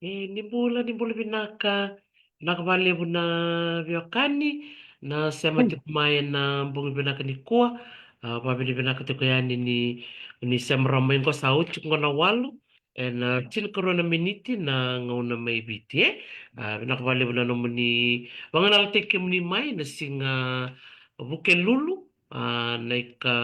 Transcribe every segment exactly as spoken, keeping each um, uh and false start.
E, ni bula, ni bula vinaka. Vinaka vakalevu na veiwekani na sema tiko mai ena bogi vinaka nikua. A, vakavinavinaka tiko yani ni, ni sema rawa mai qo, sa oti tiko qo na walu ena tinikarua na miniti na gauna mai Viti, e. A, vinaka vakalevu na nomuni vagalalataki kemuni mai na siga Vukelulu, a, na ika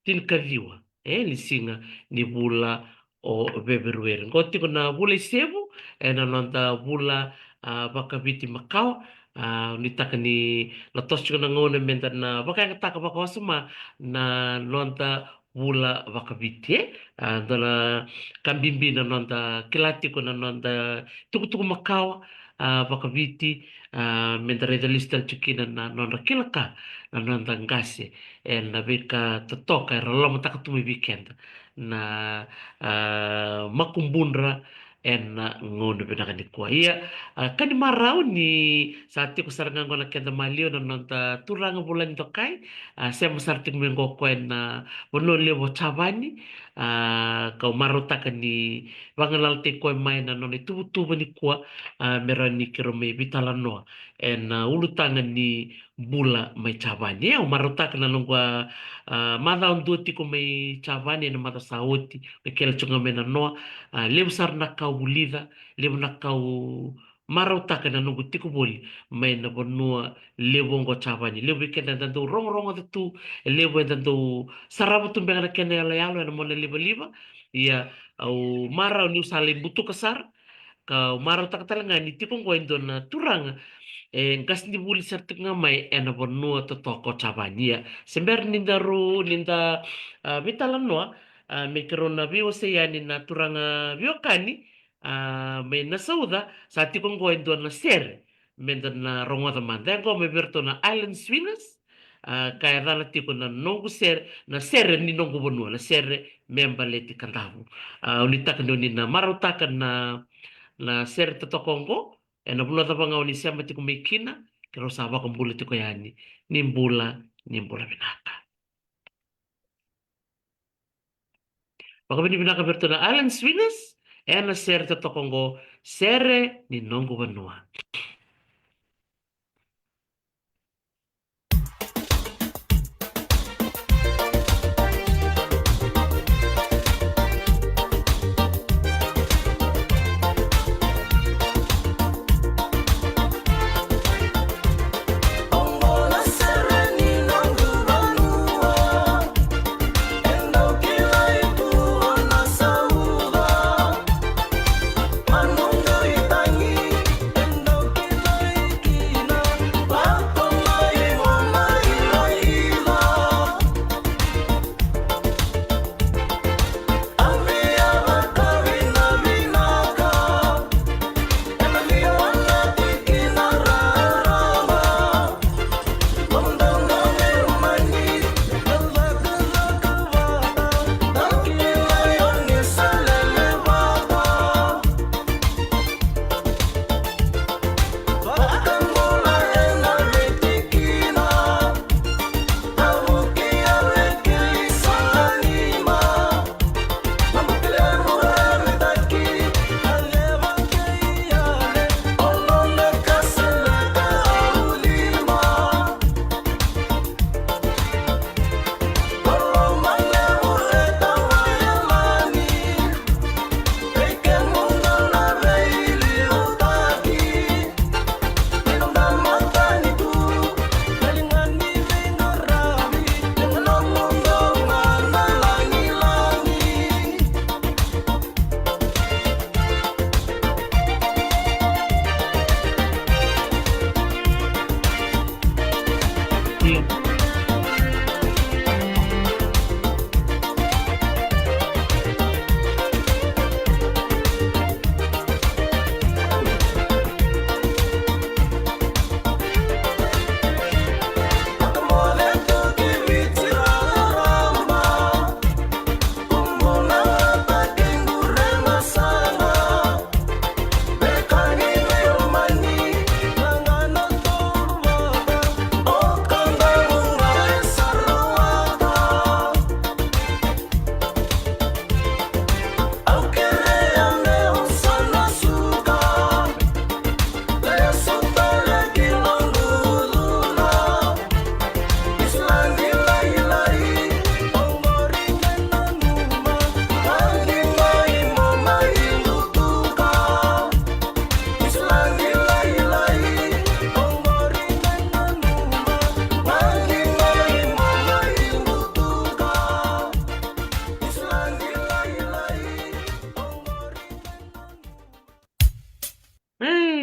tinikaciwa, e, ni siga ni vula o Feperueri. Qo tiko na vula isevu ena noda vula, a, vakaviti makawa. A, nuitaka ni na toso tiko na gauna meda na vakayagataka vakawasoma na noda vula vakaviti, e. A, dua na ka bibi na noda kila tiko na noda tukutuku makawa, a, vakaviti, a, meda raica lesu tale tiko kina na nodra kila ka na noda qase ena veika totoka era lomataka tu mai vei keda na, a, makubudra ena gauna vinaka nikua. Ia, a, ka ni marau ni sa tiko sara ga qo na keda maliwa na noda turaga Vulani Dokai, a, sema sara tiko mai qo o koya ena vanua levu o Japani, a, kau marautaka ni vagalalataki koya mai na nona ituvatuva nikua, a, me rawa ni keirau mai veitalanoa ena ulutaga ni bula mai Japani. E, au marautaka na noqu, a, a, macawa dua tiko mai Japani ena macawa sa oti, me kele tiko ga mai na noa, a, levu sara na ka au vulica, levu na ka au marautaka na noqu tiko voli mai na vanua levu oqo Japani. Levu vei keda eda dau rogorogoca tu, e levu eda dau sarava tu beka na kena iyaloyalo ena mona livaliva. Ia, au marau niu sa lai butuka sara, kau marautaka tale ga ni tiko oqo e dua na turaga e qasenivuli sara tiko ga mai ena vanua totoka o Japani. Ia, se bera ni daru, ni da, a, veitalanoa, a, me keirau na veiwasei yani na turaga veiwekani, a, mai Nasauca, sa tiko oqo e dua na sere meda na rogoca mada. E qo mai vei iratou na Island Swingers, a, ka yacana tiko na noqu sere, na sere ni noqu vanua, na sere me baleti Kadavu. A, au nuitaka ni oni na marautaka na, na sere totoka oqo ena vanua cava ga oni sema tiko mai kina, keirau sa vakabula tiko yani. Ni bula, ni bula vinaka. Vakavinavinaka vei iratou na Island Swingers ena sere totoka oqo, Sere ni Noqu Vanua.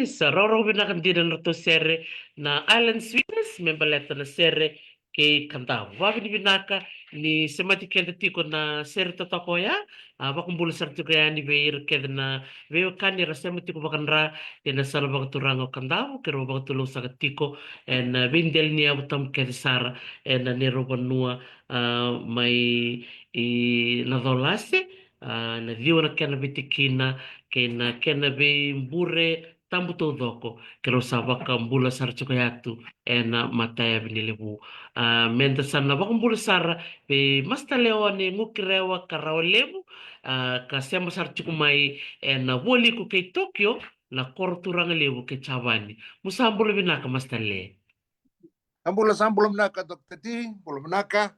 Sa rawarawa vinaka dina na ratou sere na Island Sweetness me baleta na sere kei Kadavu. Vavinavinaka ni semati keda tiko na sere totoka oya. A vakabula sara tiko yani vei ira kece na veiwekani era sema tiko vakadra ena sala vakaturaga o Kadavu, keirau vakatulou saka tiko ena veidela ni yavu tabu kece sara ena neirau vanua, a, mai i na Colase, a, na ciwa na kena veitikina kei na kena veibure tabu taucoko, keirau sa vakabula sara tiko yatu ena matayavi ni levu. A, meda sa na vakabula sara vei Master Leone Gukirewa Karawalevu, a, ka sema sara tiko mai ena vualiku kei Tokyo, na koro turaga levu kei Japani. Mo sa bula vinaka, Master Le. Sa bula, sa bula vinaka, Doctor T, bula vinaka.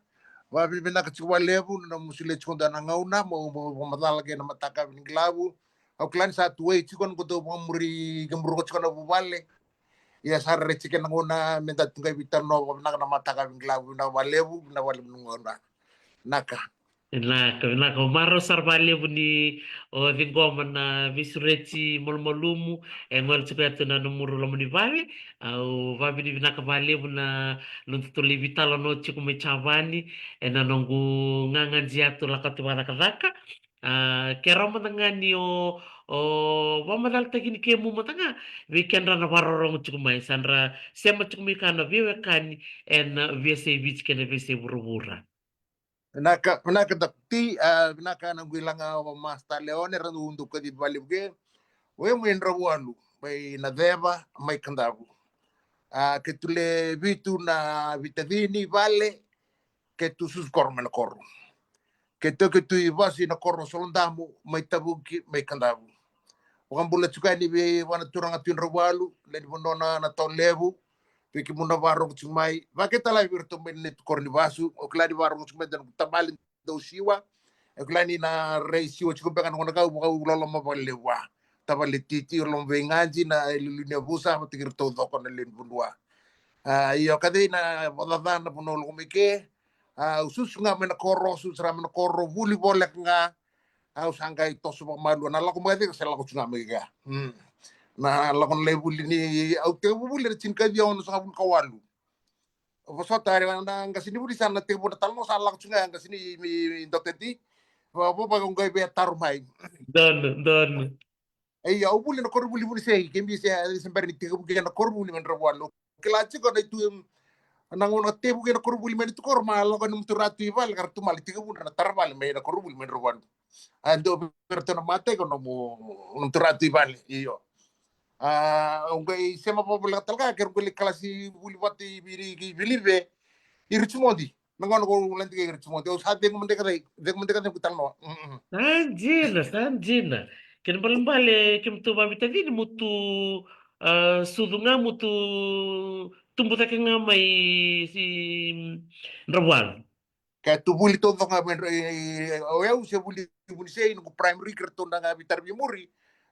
Vavinavinaka tiko vakalevu na nomu solia tiko dua na gauna mo, mo, mo vakamacala kei na mataka ni gilavu. Au kila ni sa tu wai tiko na noqu dau vakamuri, ke muruka tiko na vuvale. Ia sa rere tiko na gauna meda tu qai veitalanoa vakavinaka na mataka ni gilavu, vinaka vakalevu, vinaka vakalevu na gauna. Naka. Vinaka, vinaka. Au marau sara vakalevu ni o ciqoma na veisureti malumalumu e gole tiko yatu na nomuru loma ni vale. Au vavinavinaka vakalevu na nodatou lai veitalanoa tiko mai Japani ena noqu gagadi yatu lako tu vakacakacaka. A, ke rawa mada ga ni o, o vakamacalataki ni kemu mada ga vei kedra na vakarorogo tiko mai, sa dra sema tiko mai ka na veiwekani ena veiyasai Viti kei na veiyasai vuravura. Vinaka, vinaka Doctor T, a, vinaka na noqu ilaga o Master Leone, ra dau dau kacivi vakalevu ke. O yau mai Dravualu, mai Naceva, mai Kadavu. A, keitou le vitu na veitacini vale, keitou susu koro mai na koro. Keitou, keitou i vasu i na koro Solodamu, mai Tavuki, mai Kadavu. Vakabula tiko yani vei vua na turaga Tui Dravualu, lewe ni vanua na, na Taulevu, vei kemuni na vakarorogo tiko mai, vakaitavi vei iratou mai na neitou koro ni vasu, au kila ni vakarorogo tiko mai dua na noqu tavale dau siwa, au kila ni na rai siwa tiko beka na gauna ka au, au loloma vakalevu vua. Tavale Titi, au loloma vei Gadi, na iliuliu ni yavusa, vata kei iratou taucoko na lewe ni vanua. A, io, kacei na vakacaca na vanua au lako mai ke, a, au susu ga mai na koro, susu sara mai na koro, vuli voleka ga, au sa qai toso vakamalua, na lako mai kece, se lako tu ga mai kea. Mm. Na lako na lai vuli ni, au tekivu vuli ena tinikaciwa onosagavulu ka walu. Vosota, na qasenivuli sa na tekivu na talanoa, sa lako tu ga qasenivuli, Doctor T. Va, va, va, qai via taro mai. Donu, donu. Ia, au vuli na koronivuli Vunisei, kemuni se, se bera ni tekivu kina na koronivuli mai Dravualu. Kila tiko na itu, em, na gauna tekivu kina na koronivuli mai na tu koro, ma lako na nomu turaga tu i vale, ka ra tu mai tekivu na tara vale mai na koronivuli mai Dravualu. A, dua vei iratou na mata iko nomu, nomu turaga tu i vale, io. A, au qai sema vakavoleka tale ga, keirau qai lai kalasi vuli vata i Vili, i Vilive, i Richmond. Na gauna ko lade kei Richmond, au sa cegu mada kece, cegu mada kece na noqu talanoa. Mm, mm. Sa dina, sa dina. Kena ibalebale kemudou vavitacini mo tu, a, sucu ga mo tu, tubu cake ga mai, i, Dravualu. Keitou vuli taucoko ga mai Dra-, e, e, o yau se vuli Vunisei, noqu primary, kei ratou na ga veitaravi muri.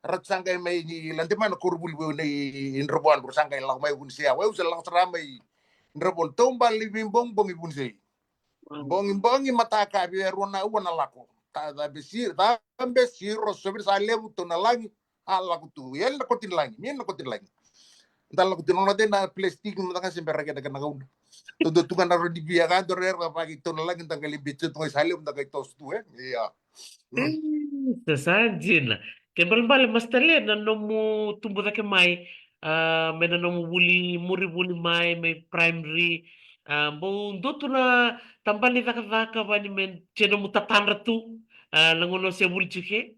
Ratou sa qai mai ni lade mai na koronivuli vei, nei, i Dravualu, ra sa qai lako mai Vunisei. O yau se lako sara mai Dravualu, taubale veibogibogi Vunisei. Wow. Bogibogi mataka vei rua na aua na lako. Ta, cabe siro, cabe siro, sovira sa levu, tou na lagi. A lako tu, ia na koti ni lagi, ia na koti ni lagi. Da lako tu, na gauna cei na plastic, na gauna se bera kena, kena gauna. Tou dau tu ga na rodi via ga, dau rere vaki tou na lagi, da qai lai beci tu ga i sa levu, da qai toso tu, e? Ia. Mm. E, sa, sa dina. Kena ibalebale, Master Le, na nomu tubu cake mai, a, mai na nomu vuli, muri vuli mai, mai primary, a, bau dua tu na tabana ni cakacaka, vani me, se nomu tatadra tu, a, na gauna se vuli tiko ke?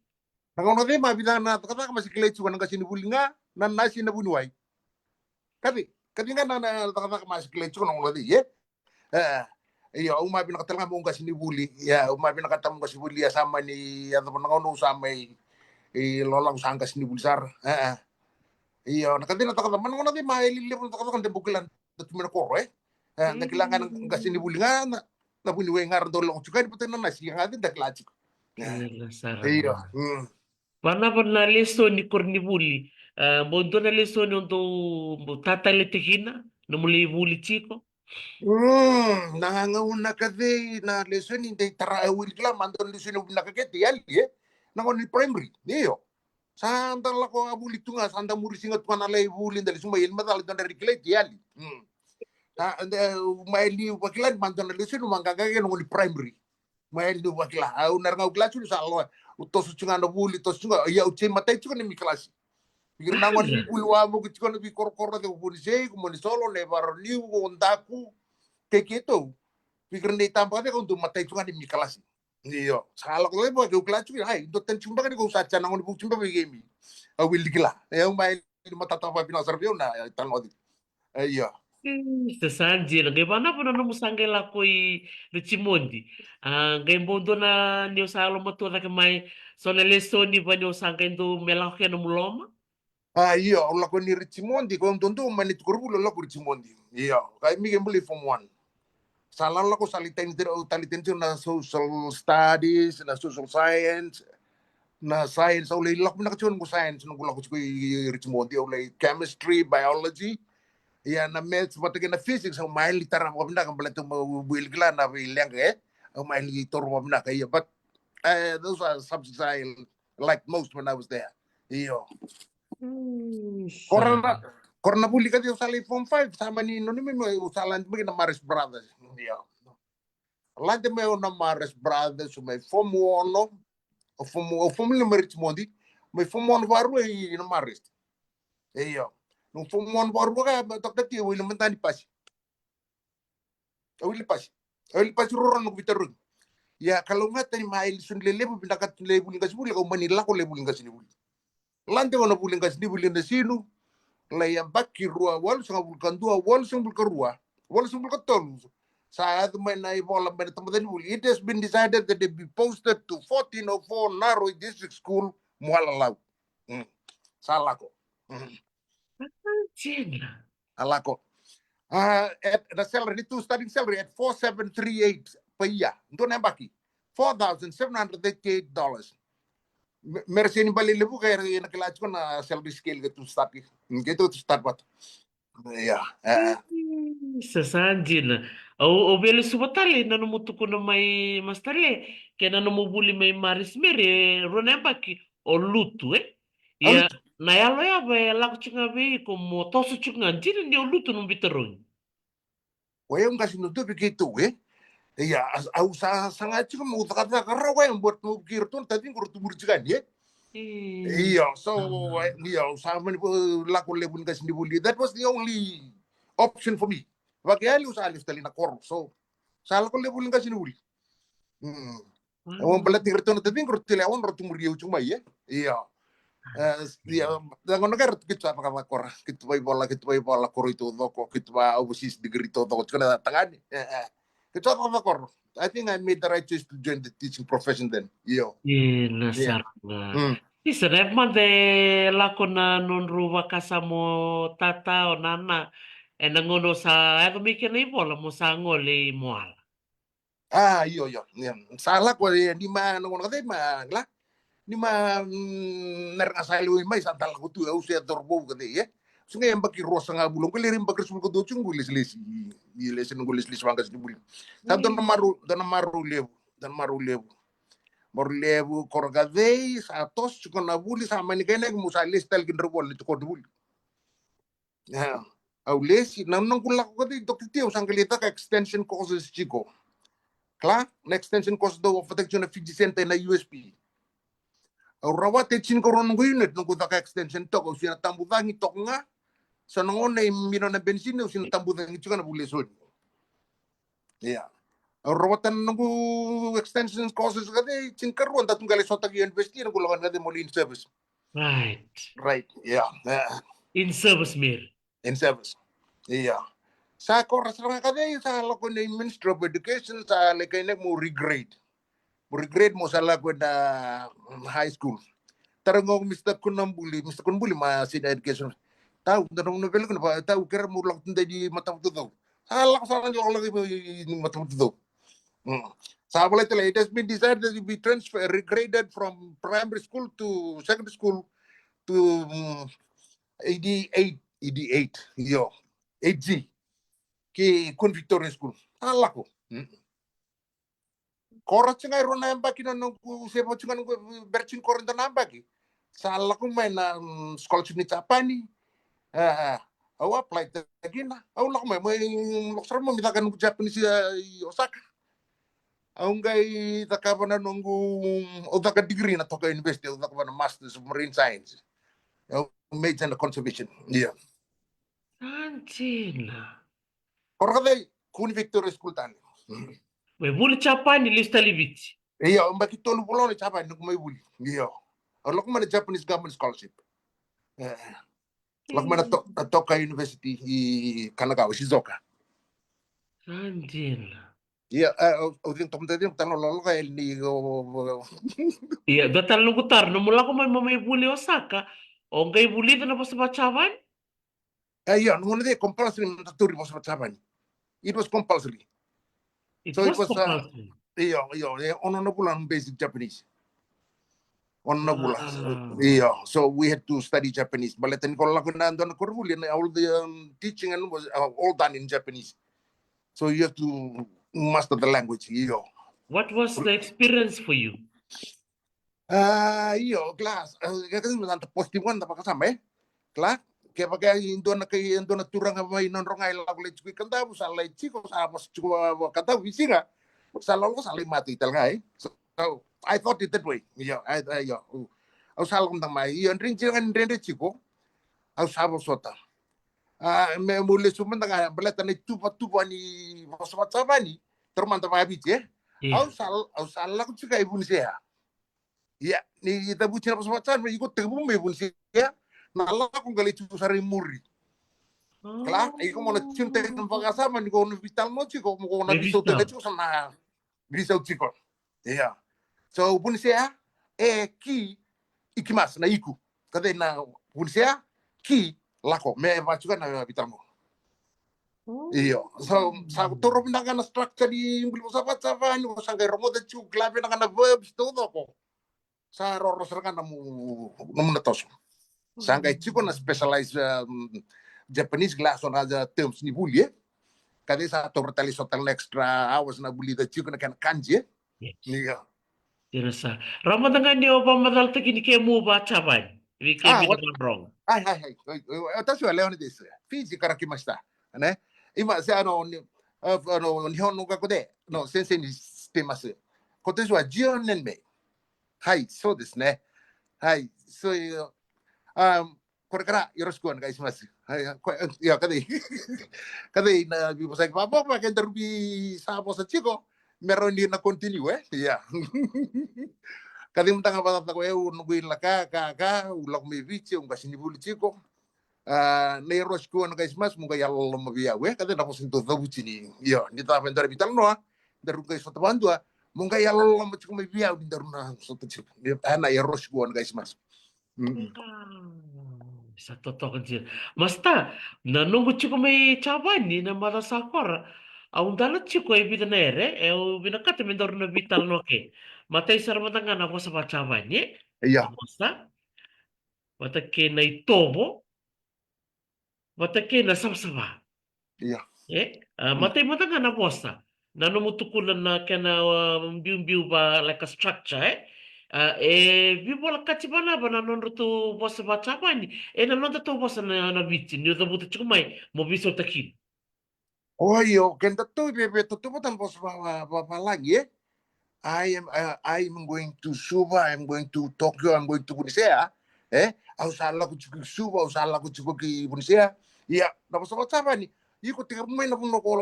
Na gauna cei ma vica na cakacaka ma se kilai tiko, na qasenivuli ga, na nasi, na vuniwai. Kacei, kacei ga na, na cakacaka ma se kilai tiko na gauna cei, e? E, io, au ma vinakata tale ga meu qasenivuli, ia, au ma vinakata meu qasenivuli, ia sa mani yacova na gauna au sa mai, e, loloma au sa qasenivuli sara, e, e. Io, na kacei na cakacaka, ma na gauna cei ma e lelevu na cakacaka de bau kila da tu mai na koro, e? E, da kila ga na qasenivuli ga, na, na vuniwai ga ra dau lako tiko yani, vata na nasi ga da kila tiko. E, io, mm. Vanava na lesoni koronivuli, e, bau dua na lesoni o dau bau tatale tiko kina, nomu lai vuli tiko? Mm, na gauna kacei na lesoni dei tara, e, wili kila, ma dua na lesoni vinaka kece, yali, e? Na gauna ni primary, io. Sa da lako a vuli tu ga, sa da muri siga tu ga na lai vuli, da lesu mai yali macala, da dra rikilai ti yali. Mm. Sa da mai li vakila ni ma da na lesu ni ma qaqa kei na goni primary. Mai li vakila. Au na ragau kila tu ni sa loa. U toso tu ga na vuli, toso tu ga. Ia u tei matai tu ga ni mi kalasi. Viki na goni vuli wa mo ki tu ga na vi korokoro de vuli sei, ku mo ni solo, ne varo ni u, o daku. Ke ke tou. Viki na i tamba de ka u matai tu ga ni mi kalasi. Io, sa lako lai vaka, keu kila tiko, ai, dua tani tiko beka ni kou sa tsa na gone vou tiko beka vei kemi. Au wili kila. E, au mai, ni matata vakavinaka sara vei au na, e, tanoci. E, io. Mm, sa sa dina. Qai vanava na nomu sa qai lako i Richmond. A, qai bau dua na ni o sa lomatua cake mai. So na lesoni va ni o sa qai dau me lako kei na nomu loma. A, io, au lako ni Richmond, ko dodou mai ni tukuravulu, au lako Richmond. Io, kai mi ke buli form one. Sa lako, lako, sa lai tani tiro, au tali tani tiro na social studies, na social science, na science, au lai lako vinaka tiko na noqu science, noqu lako tiko i Richmond, au lai chemistry, biology, ia na maths, vata kei na physics, au mai li tara vakavinaka, baleta au mai wili kila na veileqa, e? Au mai li toro vakavinaka, ia, but, uh, those are subjects I like most when I was there. Io. Mm, kora na, kora na vuli ka dei au sa lai form five, sa mani noni me me au sa lade mai na Marist Brothers. Io. Lade mai au na Marist Brothers, mai form ono, o form, o form lima mai Richmond, mai form ono varua i na Marist. Io. No form ono varua ka, ma toka ti, wili matani pasi. Au wili pasi. Au wili pasi roro na kuvitarogi. Ia, kalougata ni mai lisuni lelevu, vinakati levuli qasenivuli, kau mani lako levuli qasenivuli. Lade wana vuli qasenivuli na sinu, lai yabaki rua, walusagavulu ka dua, walusagavulu ka rua, walusagavulu ka tolu. Sa yaco mai na ivola mai na tabacani vuli. It has been decided that it be posted to fourteen oh four Naroi District School, Mualalau. Mm. Sa lako. Mm. Dina. A lako. A, at, na salary, ni tu starting salary at four seven three eight per year. Dua na yabaki. Four thousand seven hundred thirty-eight dollars. Me, me ra seni bale levu ka era na kila tiko na salary scale ka tu start. Ke tu start vata. Ia, e. Sa sa dina. Au, au via lesuva tale na nomu tukuna mai Masitale, kei na nomu vuli mai Marist Mary, e rua na yabaki, o lutu, e? Ia, na yalo yava e lako tiko ga vei iko mo toso tiko ga, dina ni o lutu nomu veitarogi. O yau qase na dua vei keitou, e? Ia, a, au sa, sa ga tiko mo cakacaka rawa, e, but mo kei ratou na taciqu ratou muri tiko yani, e? Io, so, e, io, sa mani lako levuli qasenivuli. That was the only option for me. Vakayali au sa lesu tale na koro, so. Sa lako levuli qasenivuli. Mm. Au baleti ratou na taciqu, ratou tale, au ratou muri au tiko mai, e? Io. E, io, na gauna kei ratou keitou sa vakavakora, keitou vaivola, keitou vaivola koro i taucoko, keitou va overseas degree taucoko, tiko na tagane. E, e. Keitou sa vakavakoro. I think I made the right choice to join the teaching profession then. Io. Io, na sara ga. Mm. Isa, na yavamada e lako na nodrau vakasama o tata, o nana, ena gauna o sa yaco mai kina ivola mo sa gole i Moala. A, io, io, io. Sa lako, e, ni ma, na gauna ka cei ma, la? Ni ma, mm, na rega sa lewe mai, sa da lako tu, au se cauravou ka cei, e? Sa qai yabaki ruasagavulu, qai lai yabaki ruasagavulu ka dua, tiko qai lesilesi. Ia lesi, qai lesilesi vaqasenivuli. Sa dua na marau, dua na marau levu, dua na marau levu. Marau levu, koro ka cei, sa toso tiko na vuli, sa mani kainaki mo sa lesi tale ki Dravoli, tiko na vuli. Ia, au lesi, na noqu lako ka cei, Doctor T, au sa qai lai caka extension courses tiko. Kila, na extension courses dau offer-taki tiko na Fiji Center ena U S P. Au rawata e tinikarua noqu unit, noqu caka extension toka, au sina tabu cagi toka ga. Sa na gauna e mino na benisini, au sina tabu cagi tiko na vuli e soli. Ia. Au rawata na noqu extension courses ka cei, tinikarua, da tu qai lai sotaki university, noqu lako ka cei mo lai in service. Right. Right, ia. E. In service, Mary. In service. Ia. Sa koro sara ga ka cei, sa lako ina Ministry of Education, sa lai kainaki mo regrade. Mo regrade mo sa lako ina, mm, high school. Tara ga o Mister Kunabuli, Mister Kunabuli mai Senior Education. Tau, da na, na vele kuna, tau, kerea mo lako tudei ni matavatucau. Sa lako sara ga, lako, lako i, i, i matavatucau. Mm. Sa volai tale, it has been decided that you be transfer, regraded from primary school to secondary school to, mm, eighty-eight, eighty-eight, io, eight G. Ki Queen Victoria School. Sa lako. Mm. Koro tiko ga e rua na yabaki na noqu, se vo tiko ga noqu, bera tiko ni koro e dua na yabaki. Sa lako mai na, mm, scholarship ni Japani. A, au apply-taka kina. Au lako mai, mai lako sara mai, mai caka noqu Japanese, a, i Osaka. Au qai cakava na noqu, au caka degree na Tokai University, au cakava na Masters of Marine Science. Au major na conservation. Io. Sa dina. Koro ka cei, kua ni Victoria School tale. Mai vuli Japani, lesu tale i Viti. Io, yabaki tolu vula na Japani noqu mai vuli. Io. Au lako mai na Japanese government scholarship. E, lako mai na To-, na Tokai University i Kanagawa, Shizuoka. Sa dina. Ia, e, au, au cina toka mada cina, talo lolo ka el ni, o, o, o. Ia, dua tale noqu taro, nomu lako mai mo mai vuli Osaka, o qai vulica na vosa va Japani? E, io, noqu na cei compulsory na tauri vosa va Japani. It was compulsory. It So it was was, uh, compulsory. Io, io, e, ono na vula na basic Japanese. Ono na vula. Ah. Io, so we had to study Japanese. Baleta ni ko lako na dua na koronivuli, and all the, um, teaching and was, uh, all done in Japanese. So you have to master the language, io. What was the experience for you? A, io, kila, a, kila, kila, positive one, da vakasama, e? Kila, kevaka e dua na kai, e dua na turaga mai Nadroga e lako lai tiko i Kadavu, sa lai tiko, sa vosa tiko va, va Kadavu, veisiga. Sa lako, sa lai mate tale ga, e? So, I thought it that way. Io, I, I, io. Au sa lako mada mai, io, dredre ga ni dredre tiko. Au sa vosota. A, me, meu lesu mada ga, baleta na ituvatuva ni vosa va Japani, taura mada vakaViti, e? Io. Au sa, au sa lako tiko i Vunisea. Ia, ni cavuti na vosa va Japani, iko tekivu mai Vunisea, na lako qai lai tu sara i muri. Kila, iko mo na tiko tale na vakasama, ni ko na veitalanoa tiko, mo ko na veisautaka tiko, sa na veisau tiko. Ia. So, Vunisea, e, ki, ikimasu, na iku. Ka cei na Vunisea, ki, lako, me vaka tiko na veitalanoa. Io. So, sa toro vinaka na structure ni buli vosa va Japani, ko sa qai rogoca tiko, kila vinaka na verbs taucoko. Sa roro sara ga nomu, nomu na toso. Sa qai tiko na specialized, um, Japanese class, na terms ni vuli, e? Ka cei sa toro tale so tale na extra hours na vulica tiko na kena kanji, e? Yes. Io. Dina sara. Rawa mada ga ni o vakamacalataki ni kemu va Japani. Vei kemuni na Nadroga. Ai, ai, ai. Oi, oi, oi, watashi wa Leonidas. Fiji kara kimashita. Ne? Ima, se ano, ni, a, ano, Nihon no gakko de, no, sensei ni shitemasu. Kotoshi wa juon nen me. Hai, so desu ne. Hai, so, um, korekara yoroshiku onegai shimasu. Hai, ko, io, ka cei. Ka cei na veivosaki vakabobo, ke daru veisavosa tiko, me rawa ni na continue, e? Ia. Ka cei mada ga vakacacako, e, au noqu ilaka, ka, ka, au lako mai Viti, au qasenivuli tiko. A, na yoroshiku onegai shimasu, mo qai yalololoma vei au, e? Ka cei na vosa ni dau cavuti ni, io, ni cava e dua na veitalanoa, daru qai sota vakadua, mo qai yalololoma tiko mai vei au ni daru na sota tiko. Ia, a, na yoroshiku onegai shimasu. Mm. Sa totoka dina. Masta, na noqu tiko mai Japani na macawa sa kora, au dala tiko e vica na ere, e, au vinakata me daru na veitalanoa ke. Matai sara mada ga na vosa va Japani, e? Io. Vosa. Vata kei na itovo. Vata kei na savasava. Io. E? A, matai mada ga na vosa. Na nomu tukuna na kena, a, biubiu va, like a structure, e? A, e veivolekati vanava na nodratou vosa va Japani, e na nodatou vosa na, na Viti, ni o cavuta tiko mai, mo veisautaki kina. O io, kedatou via, via tautauvata na vosa va, va, va, valagi, e? I am, uh, I am going to Suva, I am going to Tokyo, I am going to Vunisea, e? Au sa lako tiko ki Suva, au sa lako tiko ki Vunisea. Ia, na vosa va Japani, iko tekivu mai na vanua ko,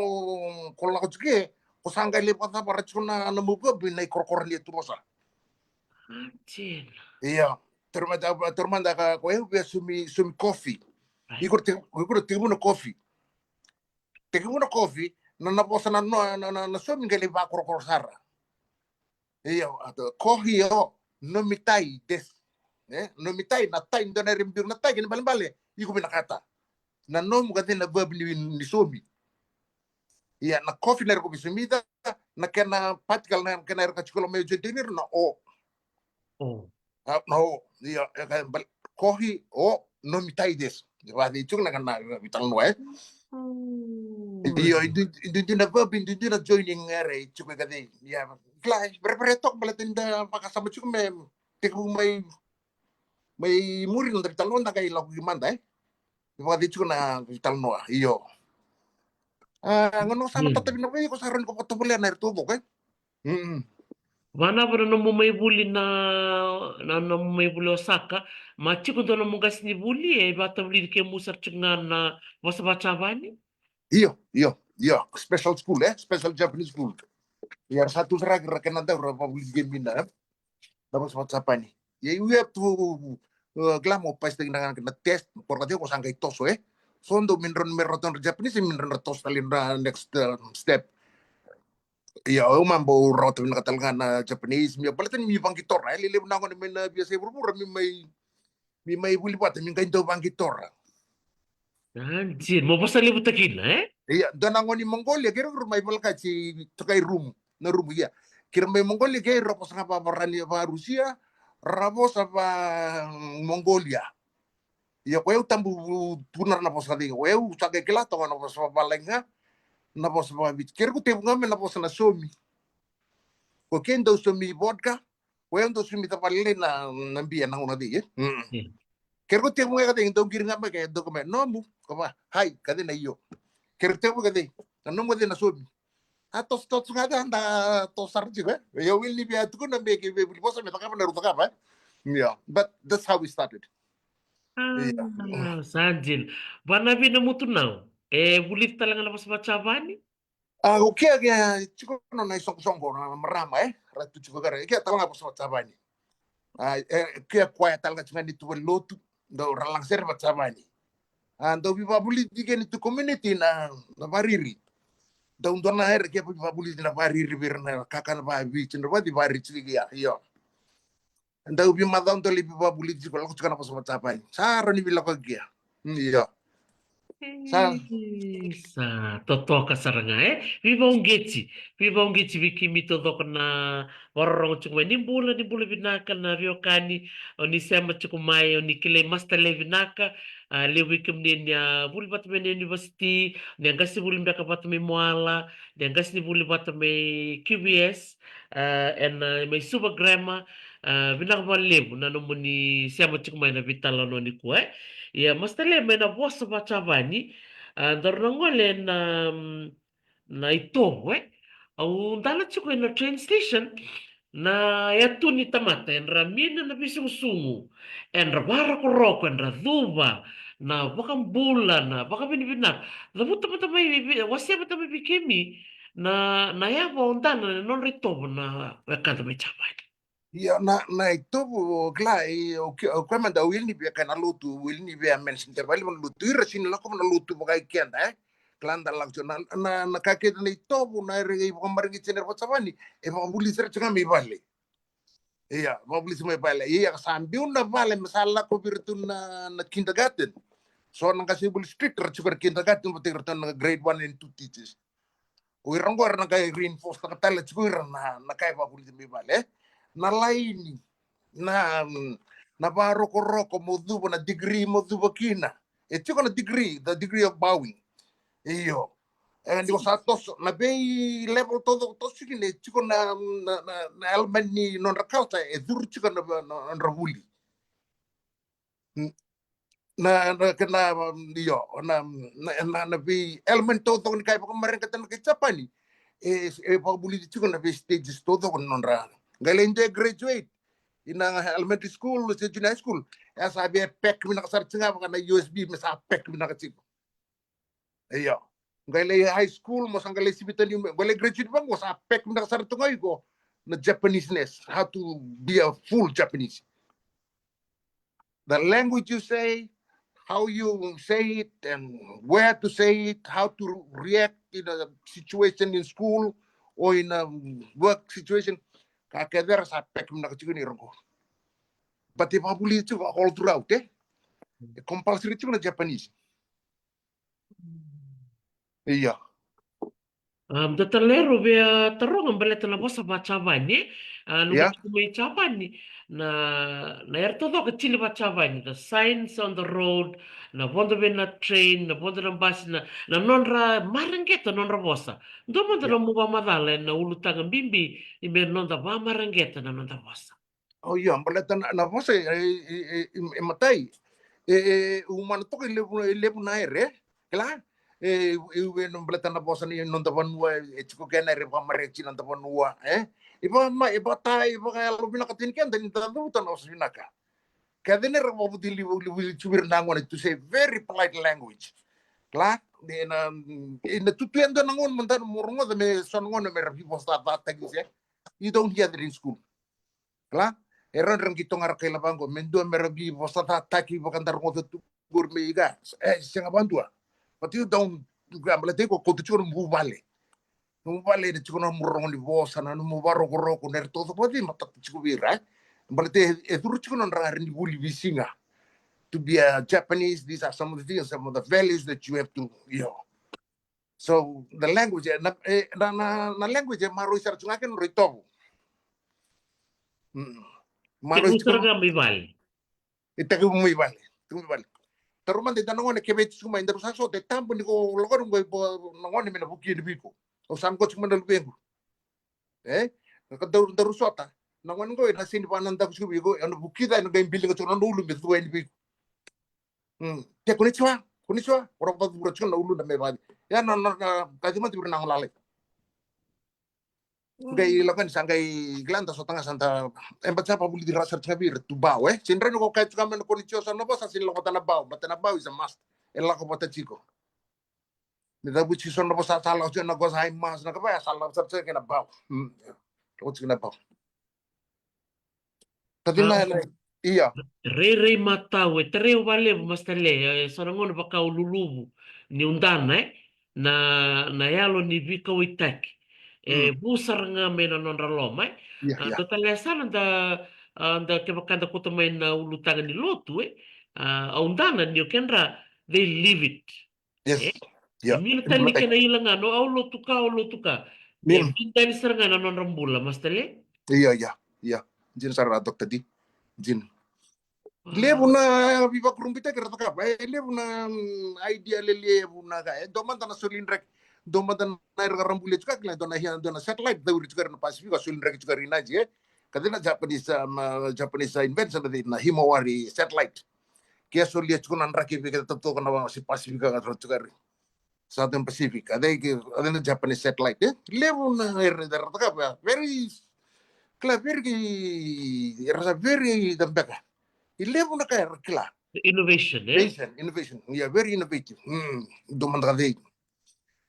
ko lako tiko, e? Ko sa qai lai vakacavara tiko na, na muvabi na ikorokoro ni yatu vosa. Ia, taura mada, taura mada ka, ko e, au via saumi, saumi kofi. Iko te, iko tekivu na kofi. Tekivu na kofi, na, na vosa na, na, na, na, na saumi qai lai vakorokoro sara. Io, a, kohi o, nomitai desu. E, nomitai, na tai, dua na ere biu na tai, kena ibalebale, iko vinakata. Na nomu ka cei na verb ni, ni saumi. Ia, na kofi na ere ko via saumi, na kena particle na kena ere ka tiko lo mai o John Deere na o. O. A, na o, io, e ka bal-, kohi o nomitai desu. Vacei tiko na kena veitalanoa, e. Mm. Io, e dui, e dui, dui na verb, e dui, dui na joining ere tiko e ka cei. Ia, kila, e, vere, vere toka baleta ni da vakasama tiko me tekivu mai, Mai muri na noda veitalanoa da qai lako ki mada, e. Vakacei tiko na veitalanoa, io. A, gauna sa na tatavi na vei, ko sa rawa ni ko vakatovolea na ira taucoko, e. Mm. Vanava na nomu mai vuli na, na nomu mai vuli Osaka, ma tiko dua nomu qasi ni vuli, e vatavulici kemu sara tiko ga na vosa vaJapani? Io, io, io, special school, e, special Japanese school. Ia, ra sa tu sara kira kena dau ra vavulici kemina, e. Na vosa vaJapani. Ia, you have to, uh, kila mo pass taki na, na test, ko ra kaciko sa qai toso, e. So, dau mi drau me ratou na Japanese, mi drau toso tale na next, uh, step. Ia, au ma bau rawata vinaka tale ga na Japanese, mi baleta ni mi vaqitora, e, lelevu na gone mai na veiyasai vuravura, mi mai, mi mai vuli vata, mi qai dau vaqitora. A, dina, mo vosa levu takina, e? Ia, dua na gone ni Mongolia, kei ira mai Valakaji, tokai rumu, na rumu, ia. Kei ira mai Mongolia, kei ira vosa ga va, va Rani, va Rusia, ra vosa va Mongolia. Ia, ko yau tabu tu na, na vosa cei, ko yau sa qai kila toka na vosa vavalagi ga, na vosa vaviti. Kei ira ko tevu ga me na vosa na somi. Ko kei dau somi vodka, ko yau dau somi tavalelei na, na bia na gauna cei, e? Mm. Mm. Kei ira ko tevu ga ka cei, dau qiri ga mai, kei dau ka mai, nomu, ka va, hai, ka cei na io. Kei ira tevu ka cei, na nomu ka cei na somi. A toso, toso ga da, da toso sara tiko, e. Ia, wili ni via tukuna me kei vei vuli vosa me cakava na rau cakava, e. Yeah, but that's how we started. Ia. A, sa dina. Vanavi na mutu nau. E vulici tale ga na vosa vaJapani? A, o kea, kea, tiko na, na isoqosoqo, na marama, e. Ra tu tiko kara, e kea tale ga vosa vaJapani. A, e, kea koya tale ga tiko ga ni tu vale ni lotu, dau ra laga sere vaJapani. A, dau veivavulici kei ni tu community na, na variri. Dau dua na era kea veivavulici na variri vei ira na kakana vaviti, na vaci variri tiko kea, io. Dau veimacawa dau lai veivavulici tiko, lako tiko na vosa vaJapani. Sa rawa ni veilako kea. Mm, io. Sa. E, sa totoka sara ga, e. Veivauqeti, veivauqeti vei kemi taucoko na vakarorogo tiko mai. Ni bula, ni bula vinaka na veiwekani, o ni sema tiko mai, o ni kilai Master Lay vinaka, a, levu vei kemuni ni a vuli vata mai na university, ni a qasenivuli beka vata mai Moala, ni a qasenivuli vata mai Q V S, a, ena, a, mai Suva Grammar, a, vinaka vakalevu na nomuni sema tiko mai na veitalanoa nikua, e. Ia, Master Lay, mai na vosa vaJapani, a, daru na gole na, mm, na itovo, e. Au dala tiko ena train station, na yatu ni tamata, era mina na veisugusugu, era vakarokoroko, era cuva, na vakabula, na vakavinavinaka. Cavuta mada mai, vei, vei, wasea mada mai vei kemi na, na yava o dala na nodra itovo na wekada mai Japani. Ia, na, na itovo, kila, e, o ke-, o koya mada, au wili ni via kaya na lotu, wili ni via mention tiko vakalevu na lotu, ira sega ni lako na lotu vaka i keda, e. Kila da lako tiko, na, na, na ka kece na itovo, na era qai vakamareqeti na era vakajapani, e vakavulici ira tiko ga mai vale. Ia, vakavulici mai vale. Ia, sa biu na vale, me sa lako vei iratou na, na kindergarten. So na qasenivuli street, ra tiko na kindergarten, vata iratou na grade one and two teachers. O ira qo era na qai reinforce-taka tale tiko ira na, na ka e vakavulici mai vale, e. Na laini, na, na vakarokoroko mo cuva, na degree mo cuva kina. E tiko na degree, the degree of bowing. Io. E, ni ko sa toso, na vei level taucoko toso kina, e tiko na, na, na, na element ni nodra culture, e curu tiko na, na, nodra vuli. N-, na, na, na, io, na, na, na, na vei element taucoko ni ka e vakamareqeta na kai Japani. E, e vakavulici tiko na vei stages taucoko ni nodra. Qai lai dua e graduate ina elementary school, se junior high school. E sa via pack vinaka sara tiko ga vaka na U S B, me sa pack vinaka tiko. Io. Qai lai high school, mo sa qai lai sivi tani, qai lai graduate vaqo, sa pack vinaka sara tu ga iko na Japanese-ness, how to be a full Japanese. The language you say, how you say it, and where to say it, how to react in a situation in school or in a work situation. Ka kece era sa pack vinaka tiko ni ira qo. But e vakavulici tiko all throughout, e? E compulsory tiko na Japanese. Ia. A, da tale rau via taroga baleta na vosa vaJapani, e? A, noqu tiko mai Japani, na, na era taucoko e tini vaJapani, the signs on the road, na vodo vei na train, na vodo na basi, na, na nodra mareqeta nodra vosa. Dua mada nomu vakamacala ena ulutaga bibi ni me noda vakamareqeta na noda vosa. O io, baleta na, na vosa e, e, e, e, e matai. E, e, umana toka e levu, e levu na ere, kila? E, e, e, na baleta na vosa ni noda vanua, e tiko kena ere vakamareqeti noda vanua, e? E vaka, e vaka, e vakayalo vinaka tini keda ni da cavuta na vosa vinaka. Keda ni ra vakavutilivu, livuli tu vei ira na gone to say very polite language. Kila? E na, e na tutu e dua na gone, mada mo rogoca me so na gone me ra vivosacataki se. You don't hear that in school. Kila? E rawa ni ra qai toga ra kaila vaqo, me dua me ra vivosacataki vaka da rogoca tu qori me ika. E, sega vadua. But you don't, baleta iko kauta tiko na vuvale. Nomu vale ena tiko na nomu rogo ni vosa, na nomu varokoroko, na ira tauca vakaci matata tiko vei ira, e? Baleta e, e curu tiko na nodra qara ni vuli veisiga. To be a Japanese, these are some of the things, some of the values that you have to, you know. So, the language, e, na, e, na, na, na language, e maroroi sara tiko ga kena nodra itovo. Mm. Maroroi tiko ga mai vale. E tekivu mai vale, tekivu mai vale. Taura mada e dua na gone ke vei tiko mai, daru sa sota, e tabu ni ko lako qo i vo na gone me na vuki yani vei iko. Au sa qo tiko mai na luvequ. E? Ka daru, daru sota. Na gone qo, e na seni vanadaku tiko vei iko, e na vukica, e na qai biliga tiko na ulu me cuva yani vei iko. Mm. Te konnichiwa, konnichiwa, ora vacuvura tiko na ulu na me vale. Ya na, na, na, kaci mada vira na gone lalai. Qai lako yani sa qai kila da sota ga sa da, e bata sa vavuli ira sara tiko ga vei ira tu bau, e? Seni rawa ni ko kaya tiko ga mai na konnichiwa so na vosa, seni lako vata na bau, but na bau is a must. E lako vata tiko. Ni cavuti so na vosa sa lako tiko na ko sa imas na kava ya sa lako sara tiko ga na bau. Mm. Lako tiko na bau. Tadina na, ia. Rairai matau, e tarai au valevu, Master Le, e so na gauna vaka au luluvu, niu dana, e, na, na yalo ni veikauwaitaki. E vu sara ga mai na nodra loma, e. Ia, a, ia. Dua tale yasana da, a, da kevaka da kauta mai na ulutaga ni lotu, e. A, au dana niu kedra, they live it. Yes. E? Ia. E mila tale ni kena ila ga, no, au lotu ka, au lotu ka. Ia, mila. E vinitani sara ga na nodra bula, Master Le. Ia, ia, ia. Dina sara, Doctor D. Dina. Wow. Levu na veivakurabuitaki era cakava, e levu na, mm, idea lelevu na ka, e dua mada na soli draki, dua mada na era karabulia tiko kina, dua na hia, dua na satellite, cauri tiko na Pacific, a soli draki tiko ina ji, e. Ka dua na Japanese, um, uh, Japanese, uh, invention, na Himawari satellite. Ke a solia tiko na draki vei keda toka na wasi Pacific ka tiko ri. Southern Pacific. A dei ke, a dei na Japanese satellite, e? Levu na era, era cakava, very, kila, very, era sa very, da beka. E levu na ka era kila. Innovation, e? Innovation, innovation. Yeah, very innovative. Mm, dua mada ka dei.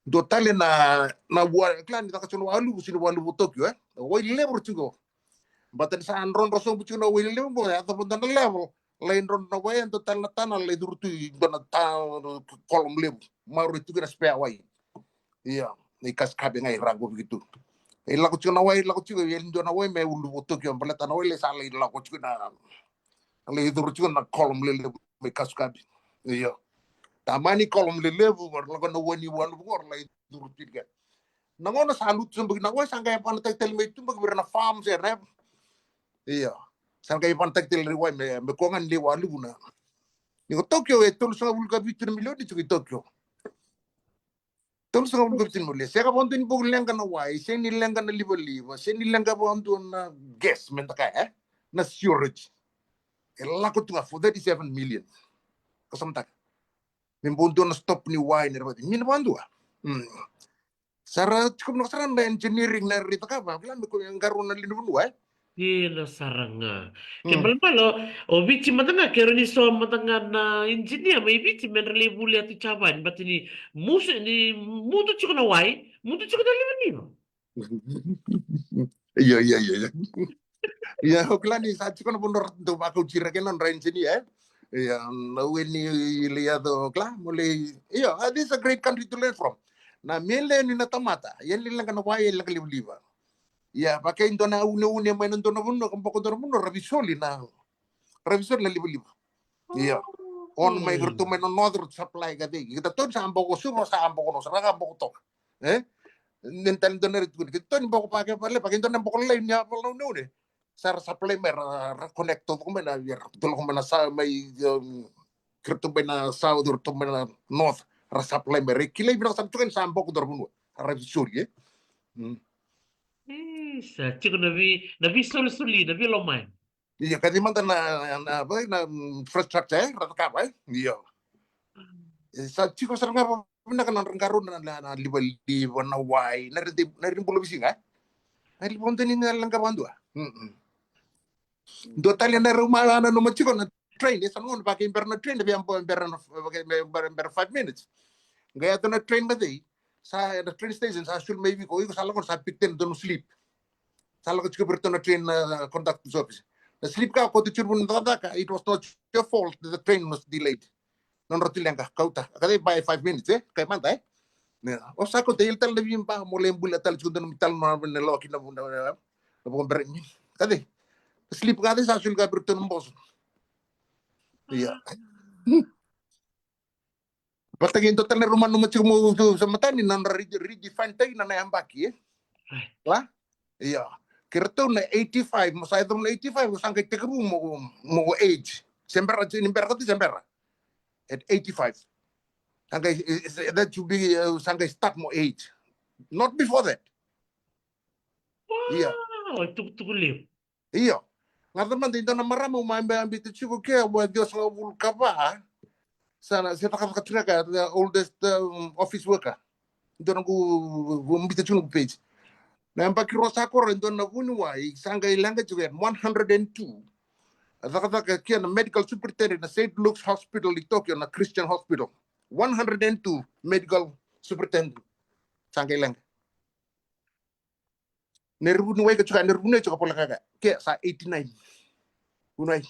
Dua tale na, na wa, kila ni caka tiko na waluvu, sini waluvu Tokyo, e? Wai levu tiko. Bata ni sa drodro sobu tiko na wai levu qo, e yaco vata na level. Lai drodro na wai, e dua tale na tana, lai curu tu i dua na ta, column levu. Maroroi tu kina spare wai. Ia, na ikasikabi ga i ra qo viki tu. E lako tiko na wai, lako tiko, e dua na wai me ulu vo Tokyo, baleta na wai lai sa lai lako tiko na, lai curu tiko na column lelevu mai kasikabi. Ia. Tamani column lelevu, lako na wai ni waluvu qo, lai curu tu kina. Na gauna sa lutu sobu kina na wai, sa qai vanataki tale mai tu beka vei ira na farms, e, na. Ia. Sa qai vanataki tale na wai me, me koya ga ni lai waluvu na. Ni ko Tokyo e tolusagavulu ka vitu na milioni tiko i Tokyo. Tolusagavulu ka vitu na milioni. Sega vakadua ni bau leqa na wai, sega ni leqa na livaliva, sega ni leqa vakadua na gas me da kaya, e? Na sewerage. E lako tu ga for thirty-seven million. Ko sa mataka. Me bau dua na stop ni wai ni ra vati. Mina vakadua. Mm. Sa ra tiko vinaka sara na engineering na rita ka va, kila me ko e qarauna lewe ni vanua, e? Dina sara ga. Ke balebale, o Viti mada ga, ke rawa ni so mada ga na engineer mai Viti me ra lai vuli atu i Japani, baleta ni musu, ni mudu tiko na wai, mudu tiko na livaliva. Io, io, io, io. Ia, o kila ni sa tiko na vanua ra dau vakauti ira kina na nodra engineer, e? Ia, na ue ni lai yaco, kila, mo lai, ia, ah, this is a great country to learn from. Na me lewe ni na tamata, ia ni leqa na wai, ia leqa livaliva. Ia, vaka e dua na uneune mai na dua na vanua, ka boko dua na vanua, ra veisoli na, ra veisoli na livaliva. Ia. On mai, ratou mai na north, ratou supply ka cei. Kita toni sa boko Suva, sa boko North, ra ka boko toka. E? Ni tale dua na rai tukuni. Kita toni boko Vakevale, vaka e dua na boko lai ni a vala na uneune. Sa ra supply mai, ra, ra connect toka mai na, ia, ratou lako mai na sa, mai, um, ratou mai na south, ratou mai na north. Ra supply mai, ra kilai vinaka sara tu kina sa boko dua na vanua. Ra veisoli, e? Mm. E, sa tiko na vei, na veisolisoli, na veilomani. Io, ka cei mada na, na, na, na, mm, infrastructure, e, ra cakava, e? Io. E, sa tiko sara ga vakavinaka na nodra qarauna na, na, na livaliva, na wai, na rede, na rede bula visi ga, e? Na livaliva ni na leqa vadua. Mm-mm. Dua tale na rau ma, na, na, ma tiko na train, e sa nona vaka i bera na train, via bo-, bera na, vaka, bera, bera five minutes. Qai yaco na train na cei, sa, na train station, sa sulu mai vei iko, iko sa lako sa pick ten, donu sleep. Sa lako tiko vei ratou na train, na conductor's office. Na sleep ka, ko tu tiko na cakacaka, it was not your fault that the train was delayed. Nodra tu leqa, kauta. Ka cei by five minutes, e? Kai mada, e? Ne, o sa kauta, ili tale na viba, mo lai bula tale tiko donu tale na, na loki na, na, na, na, na, ka cei. Sleep ka cei sa sulu ka vei ratou na boso. Ia. Vata kei dua tale na rau manuma tiko mo, tu, sa matani, na nodra re-, redefine taki na, na yabaki, e? Ai. La? Ia. Kei ratou na eighty-five, mo sa yaco na eighty-five, sa qai tekivu mo, mo age. Se bera, ni bera ka tu se bera. At eighty-five. Sa qai, eh, eh, that should be, uh, sa qai start mo age. Not before that. Ia. Wow, tukutuku levu. Io. Ga ca mada e dua na marama au mai biuta tiko ke, au ciwasagavulu ka va. Sa na, se cakacaka tiko ga, the oldest, um, office worker. Dua na noqu, au biuta tiko noqu page. Na yabaki rua sa koro e dua na vuniwai, sa qai leqa tiko e one hundred and two. A cakacaka ke na medical superintendent na Saint Luke's Hospital i Tokyo, na Christian Hospital. One hundred and two medical superintendent. Sa qai leqa. Na ira vuniwai ka tiko, na ira vuniwai tiko pola kaka. Ke sa eighty-nine. Vuniwai.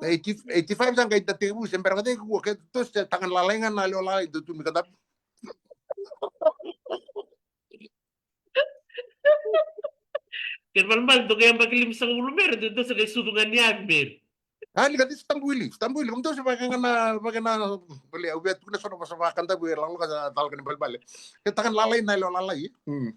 Na eighty, eighty-five sa qai da tekivu, se bera ka tei kua, ke tou se taga na lalai ga na lewe lalai, dou tu mai ka dapu. Kena ibalebale dou qai yabaki limasagavulu Meri, dou se qai sucu ga ni yavi Meri. A, ni ka disi tabu wili, tabu wili. Komu dou se vaka ga na, vaka na, bale, au via tukuna so na vosa vakadavu e lagolago ka sa cala ka ni balebale. Ke taga ni lalai na yalo lalai. Mm.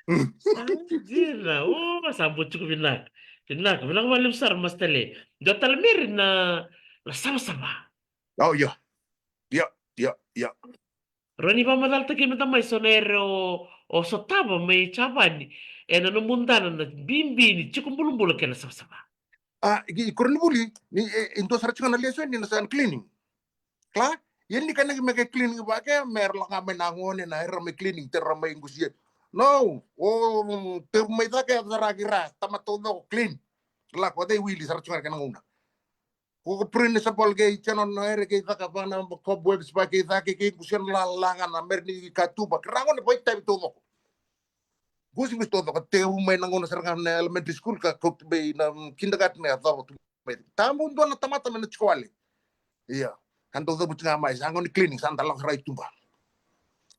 Mm. Sa dina, o, sa bau tiko vinaka. Vinaka, vinaka vakalevu sara, Master Lee. Dua tale Meri na, na savasava. O, io. Io, io, io. Rawa ni vakamacalataki mada mai so na ere o, o sotava mai Japani. Ena nomu dana na bibi ni tiko bulubulu kei na savasava. A, i, i koronivuli, ni, e, e dua sara tiko na lesoni na sa na cleaning. Kila, ia ni ka na qai me qai cleaning vaka, me ra lako ga mai na gone, na era mai cleaning, tera mai qusia. No, o, tevu mai cake, a sara ki ra, tamata taucoko clean. Kila, ko cei wili sara tiko ga na gauna. Ko, ko principal kei general na ere kei caka vaka na cobwebs vaka kei cake kei qusia na lalaga na mera ni katuba. Kei ra gone vakaitavi taucoko. Qusi, qusi taucoko, tevu mai na gauna sara ga na elementary school ka kauta mai na kindergarten e cava tu mai. Tabu dua na tamata me na tiko wale. Ia. Ka dau cavuti ga mai, sa gone cleaning, sa da lako sara i tuba.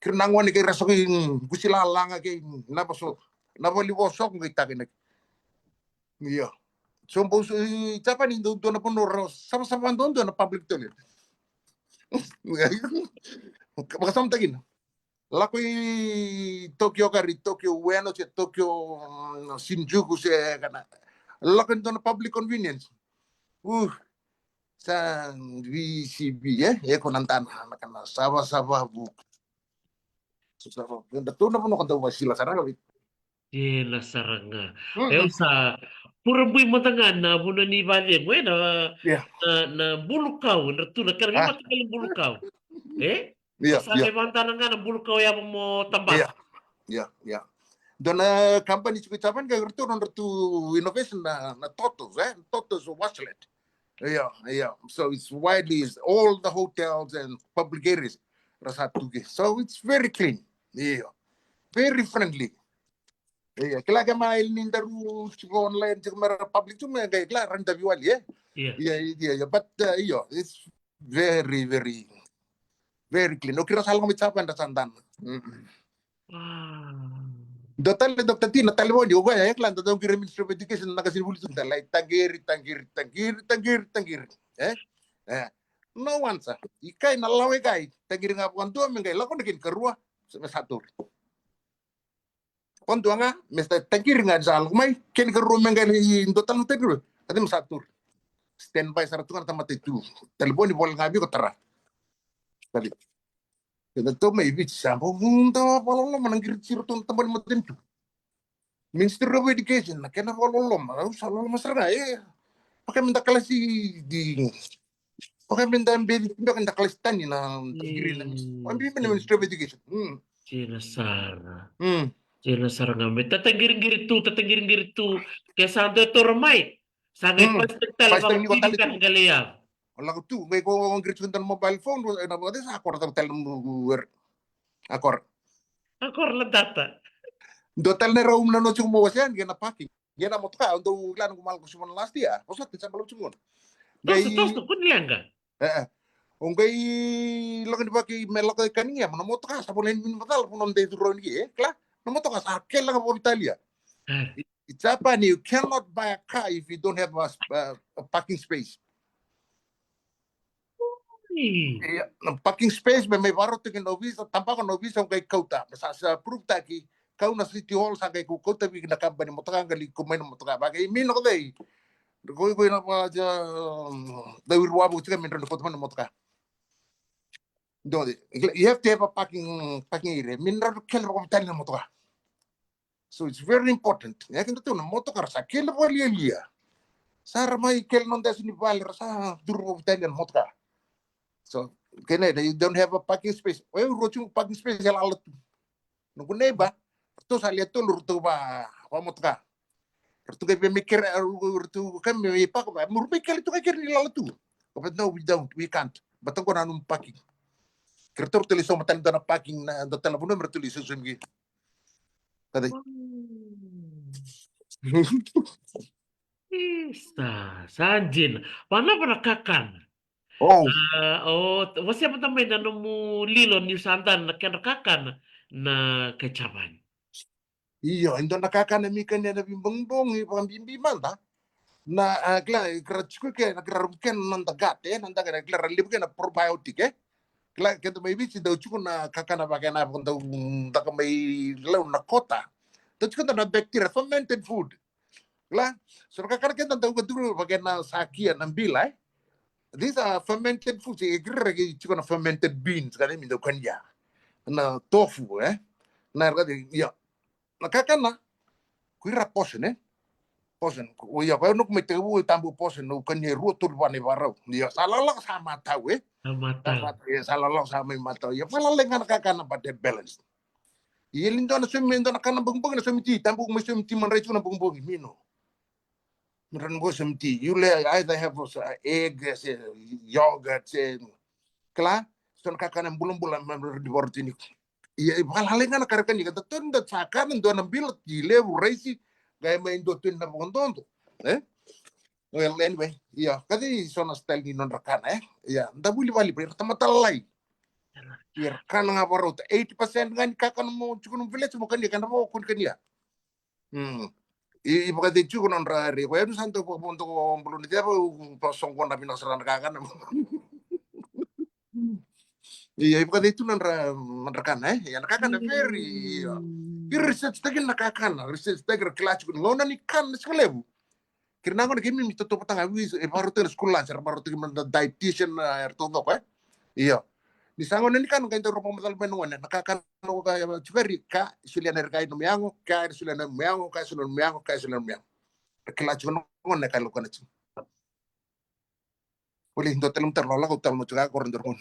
Kei ra na gone kei ra soko i, mm, qusi lalaga kei, mm, na vaso, na valivo soko qai taka na. Ia. So bau so, i Japani dau dua na vanua ra savasava duadua na public toilet. Vakasamataki na. Lako i Tokyo, kari Tokyo Ueno se Tokyo, mm, Shinjuku se kana. Lako i dua na public convenience. Uh, sa V C V, e? E ko na dana, na kana savasava vuku. Savasava vuku. Da tou na vanua ka dau vasila sara ga vei. Dina sara ga. Mm-mm. E, au sa purabui mada ga na vanua ni vacegu, e, na, ia, na, na bulukau, na tu na kena, a, veimataqali bulukau. E? Ia, sa, ia, qai vakadana ga na bulukau yava mo tabaka. Ia, ia, ia. Dua na company tiko i Japan, qai ratou nodratou innovation na, na Totos, e? Totos washlet. Ia, ia. So it's widely, it's all the hotels and public areas. Ra sa tuki. So it's very clean. Ia. Very friendly. Ia, kila ke mai ni daru tiko online, tiko mera public tu me qai kila rani davi wali, e? Ia. Ia, ia, ia, but, uh, io, it's very, very, very clean. O kira sa lako mai Japan da sa dana. Mm. Wow. Dua tale, Doctor T, na talevoni, o koya, e kila, da dau kira Ministry of Education, na kasini vuli tu, da lai taqiri, taqiri, taqiri, taqiri, taqiri. E? E. No answer. I kai na lawa i kai, taqiri ga vakadua, me qai lako na kena karua, sa, sa tauri. Ko dua ga, me sa taqiri ga ni sa lako mai, kena karua me qai lai dua tale na taqiri. Ka dei me sa tauri. Stand by sara tu ga na tamata i tu. Talevoni vola ga vei iko tara. Tali. Keda tou mai Viti sa bau vuda vakaloloma na qiri tiko tu na tabana matanitu. Ministry of Education, na kena vakaloloma, au sa loloma sara ga, e. Vaka me da kalasi di, vaka me da beci beka da kalasi tani na, na degree na Ministry. Wa bibi na Ministry of Education. Mm. Dina sara. Mm. Dina sara ga me tataqiriqiri tu, tataqiriqiri tu. Ke sa dua e taura mai, sa qai, mm, pasitaki tale, pasitaki ni vakaviti tale tu. Qai lako tu, qai ko qiri tu na mobile phone, e na vakaviti sa kora tale na mu-, er. A kora. A kora la data. Dua tale na rau na noti mo wasean, qai na parking. Qai na motoka, au dau kila noqu mala ko sumana last year. Ko sa te sa bala sumana. Toso, toso, kua ni leqa. E, e. O qai lako ni vaki me lako e kani qai, ma na motoka sa volai ni macala, vo na dei tu rau ni qai, e, kila? Na motoka sa kele ga vakavitalia. E. I, i Japan, you cannot buy a car if you don't have a, a, a parking space. Ui. Ia, na parking space me mai vakarau tiko na ovisa, tabaka na ovisa, o qai kauta. Me sa, sa approve taki, kau na City Hall, sa qai kau kauta vei na kabani motoka, qai liko mai na motoka. Vaka i mi na ko cei. Ko, ko na va ja, um, da wiri wavu tika me drone kauta mai na motoka. Dua de, you have to have a parking, parking area. Me drone kele vakavitalia na motoka. So it's very important. Ia keda tu na motoka ra sa kele vakalialia. Sa ra mai kele noda yasu ni vale ra sa duru vakavitalia na motoka. So, kena, you don't have a parking space. Oi, roti parking space e lala tu. Noqu neighbor, ratou sa lewe tolu ratou va, vamotoka. Ratou qai via me kere, ratou qai me paka va, me ratou qai kere ni lala tu. But no, we don't, we can't. But I'm gonna no parking. Ke ratou, ratou lai sauma tale dua na parking, na dua tale na vanua me ratou lai sausaumi. Ka dei. Isa, sa dina. Vanava na kakana. O. A, o, wasea mada mai na nomu lilo niu sa dana na kedra kakana na kai Japani. Io, e dua na kakana mi kania na veibogibogi, vakabibi mada. Na, a, kila, kila tiko ke, na kila ra vukea na noda gut, e, na noda gut, kila ra levu kina na probiotic, e. Kila, keda mai Viti dau tiko na kakana vaka na, dau, daka mai Lau na kota. Dau tiko na bacteria, fermented food. Kila, so na kakana keda dau ka duru vaka na sakia na bila, e. These are fermented foods, e kira ke tiko na fermented beans, ka mi dau kania. Na tofu, e. Na, ka, ia. Na kakana, ko ira poison, e? Poison. O ia, ko noqu mai tekivu tabu poison, au kania e rua tolu va na ivakarau. Ia, sa lalako sa matau, e? Sa matau. Sa mat-, ia, sa lalako sa mai matau. Ia, valalai ga na kakana, but they're balanced. Ia, ni dua na saumi, dua na kana bogibogi na saumi ti, tabu mai saumi ti, madrai tiko na bogibogi, mino. Madrai na bogi saumi ti. You le-, either have a egg, se yogurt, se, kila, so na kakana bulabula, ma, ma, di voro tini. Ia, e valalai ga na karakani, ka da toni da sa kana dua na bila, ti levu raisi, qai mai dua toni na vakadodo, e? Well, anyway, ia, ka dei so na style ni nodra kana, e? Ia, da vuli vali, ira tamata lalai. Ia, kana ga varauta, eighty percent ga ni kakana mo, tiko no village mo kania, kana mo koni kania. Mm. I, i vakacei tiko nodra ri, ko ya ni sa dau vakavodo ko bulu ni ceva, u pa soqona vinaka sara na kakana. Ia, i vakacei tu nodra, nodra kana, e? Ia, na kakana very, ia. Mm. I research taki na kakana, research taki ra kila tiko na gauna ni kana na siga levu. Kira na gone kemi mi tautauvata ga, e vakarau tiko na school lunch, era vakarau tiko na dietitian, e, era taucoko, e. Io. Ni sa gone ni kana, qai dau rogo macala mai na gone, na kakana ko ka, e, tiko eri ka, solia na eri ka i nomu yago, ka eri solia na nomu yago, ka solia na nomu yago, ka solia na nomu yago. Ra kila tiko na gone ka laukana tiko. Voli, dua tale mata loloko, tale mata ka, koro dua gone.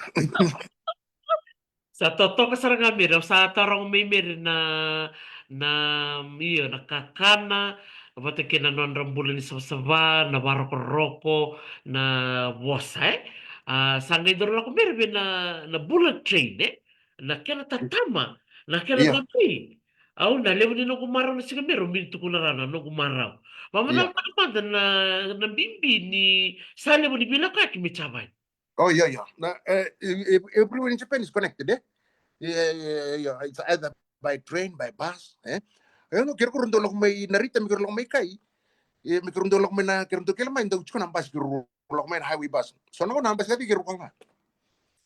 Sa totoka sara ga Meri, au sa taroga mai Meri na, na, io, na kakana, vata kei na nodra bula ni savasava, na varokoroko, na vosa, e? A, sa qai dau lako Meri vei na, na bullet train, e? Na kena tatama, na kena, io, dodoi. Au na levu ni noqu marau na siga Meri, au mini tukuna rawa na noqu marau. Vamana, io, mada na, na bibi ni sa levu ni veilakoyaki mai Japani. Oh, yeah, yeah. Na, e, e, e, everyone in Japan is connected, e? Yeah, yeah, yeah, yeah. It's either by train, by bus, e? E, no, kere ko ra dau lako mai Narita, me kere lako mai Kai. E, me kere dau lako mai na, kere dau kele mai, dau tiko na bus, kere lako mai na highway bus. So na gauna na bus ka tiko, kere lako ga.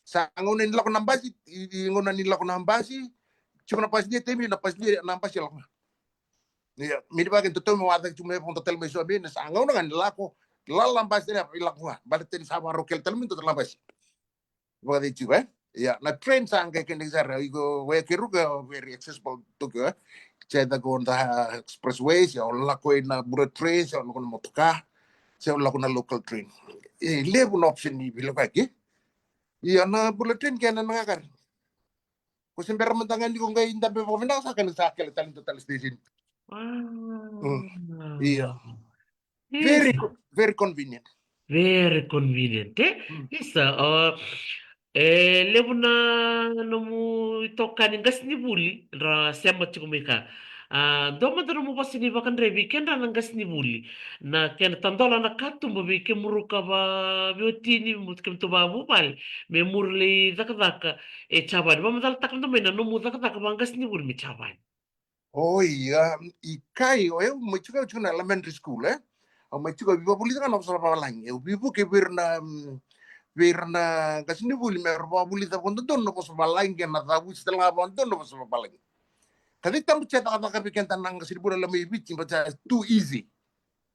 Sa gauna ni lako na bus, i, i gauna ni lako na bus, tiko na bus ni temi, na bus ni, na bus lako ga. Ia, me ni vaka e dodonu me waca tu me vodo tale mai so me na sa gauna ga ni lako, lala basi tale, i lako ga. Baleta ni sa vakarau kele tale mai dua tale basi. Vakacei tiko, e? Ia, na train sa qai kena sara, iko, we keruka, very accessible Tokyo, e? Se da go na expressway, se o lako i na bullet train, se o lako na motoka, se o lako na local train. E levu na option ni veilakoyaki. Ia na bullet train kena na qaqari. Ko se bera mada ga ni ko qai dabe vakavinaka sa kena sa kele tale dua tale station. Wow. Ia. Very, very convenient. Very convenient, e? Isa, o, e levu na nomu itokani qasenivuli ra sema tiko mai ka. A, dua mada nomu vosa ni vakadre vei kedra na qasenivuli. Na kena tadola na katuba vei kemuru ka vaveiwatini, mo kemudou vavuvale. Me muri lai cakacaka e Japani. Vakamacalataka mada mai na nomu cakacaka vaqasenivuli mai Japani. Oi, a, i kai, o yau mai tiko, au tiko na elementary school, e? Au mai tiko, au vakavulica ga na vosa vavalagi. Au veivuke vei ira na, mm, vei ira na qasenivuli me ra vakavulica vakadodonu na vosa vavalagi, kei na cavuti tale ga vakadodonu na vosa vavalagi. Ka dei tabu se cakacaka vei keda na qasenivuli la mai Viti, but it's too easy.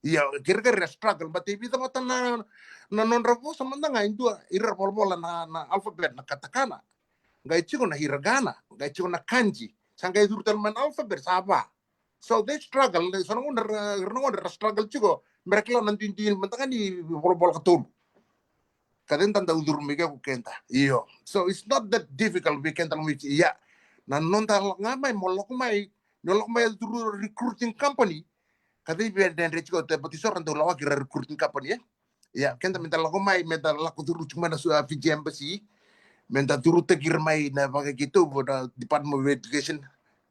Ia, kere kere struggle, but e vica vata na, na nodra vosa mada ga e dua, ira volavola na, na alphabet, na katakana. Qai tiko na hiragana, qai tiko na kanji. Sa qai curu tale mai na alphabet, sa va. So they struggle, so na gauna ra, na gauna ra struggle tiko, me ra kila na duidui mada ga ni volavola ka tolu. Ka dei da dau curu mai ke ko keda. Io. So it's not that difficult vei keda na Viti. Ia. Na noda lako ga mai, mo lako mai, ni o lako mai through recruiting company. Ka dei via dredre tiko te, but so ra dau lawaki ra recruiting company, e? Ia, keda me da lako mai, me da lako through tiko mai na su, a, Fiji Embassy. Me da through taki ira mai na vakaikeitou, vo na Department of Education.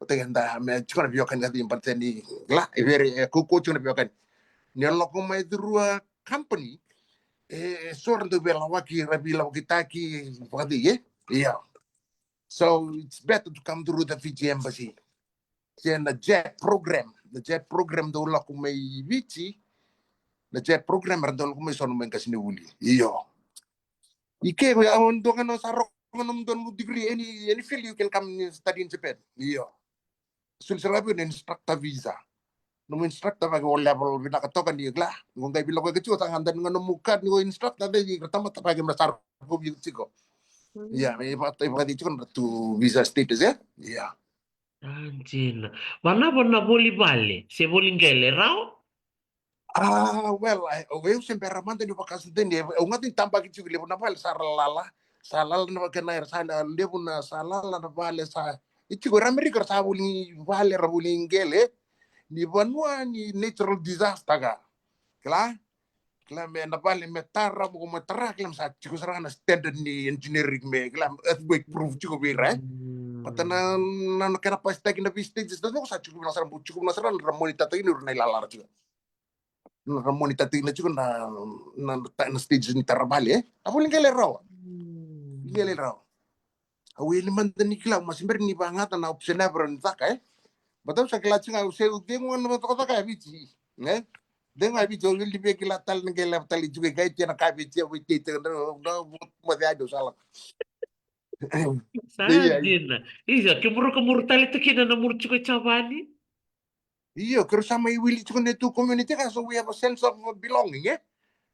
O te keda, me tiko na veiwekani ka dei, but then, la, e very, e, ko, ko tiko na veiwekani. Ni o lako mai through a company, e, e so ra dau via lawaki, ra via lawakitaki, vakadei, e? Ia. So it's better to come through the Fiji Embassy. Se na JET program, na JET program dau lako mai Viti, na JET program era dau lako mai so na mai qasenivuli. Io. I ke, au dua ga na sa rogo na nomu dua nomu degree, any, any field you can come and study in Japan. Io. Soli sara vei na instructor visa. Nomu instructor vaka o level vinaka toka ni kila. Ko qai veilakoyaki tiko, sa ga dani ga nomu card ni ko instructor, dei ira tamata vaka me ra sa rogo vei tiko. Ia, e vaka, e vaka tiko na tu visa status, e? Ia. A, dina. Vanava na voli vale se voli qele, rawa? A, well, I, o, au se bera mada ni vakasudeni, e, au gata ni tabaki tiko levu na vale sa ra lala, sa lala na vaka na era sa na levu na sa lala na vale sa. E tiko era Amerika ra sa voli vale, ra voli qele ni vanua ni natural disaster ka. Kila? Kila me na vale me tara, mo ko me tara, kila me sa tiko sara na standard ni engineering me, kila me earthquake proof tiko vei ira, e? Mm. But na, na, na kena pasitaki na vei stages, na toko sa tiko vei na sara, mo tiko vei na sara, na ra monitor taki ni ura na ilalara tiko. Na ra monitor taki na tiko na, na, na, na stages ni tara vale, e? A voli qele rawa. Mm. Qele rawa. Au eli mada ni kila, ma se bera ni vagata na option evra ni caka, e? But au sa kila tiko ga, au se, au cegu ga na cakacaka ya Viti, e? Cegu ga ya Viti, au eli via kila tale na qele tale tiko, e qai tia na ka Viti, au vei tei tiko, na, na, na, mo cea dau sa lako. Sa dina. Isa, ke muru ka muru tale tu kina na muru tiko e Japani. Io, keirau sa mai wili tiko na tu community ka, so we have a sense of belonging, e?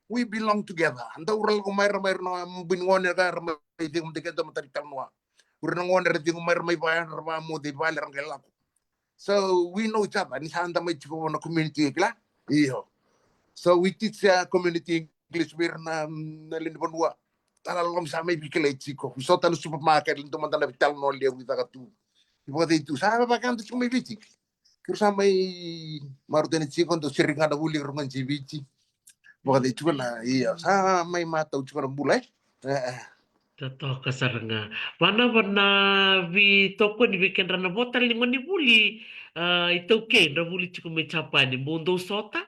We belong together. Dau ra lako mai ra mai ra na bui ni gone ka ra mai cegu mada keda matari talanoa. Ura na gone ra cegu mai ra mai vaya ra vaya mo dei vale ra qai lako. So we know each other. Ni sa da mai tiko na community, kila? Io. So we teach a community English vei ira na, na lewe ni vanua. Tala loma sa mai vei kilai tiko. Sota na supermarket, dua mada na veitalanoa levu i caka tu. I vakacei tu. Sa vakada tiko mai Viti. Keirau sa mai marutani tiko, dau sere ga na vuli, keirau ga ni Viti. Vakacei tiko na, ia, sa mai matau tiko na bula, e? E, e. Totoka sara ga. Vanava na veitokoni vei kedra na vo tale ni gone ni vuli, a, iTaukei, dra vuli tiko mai Japani. Mo dou sota?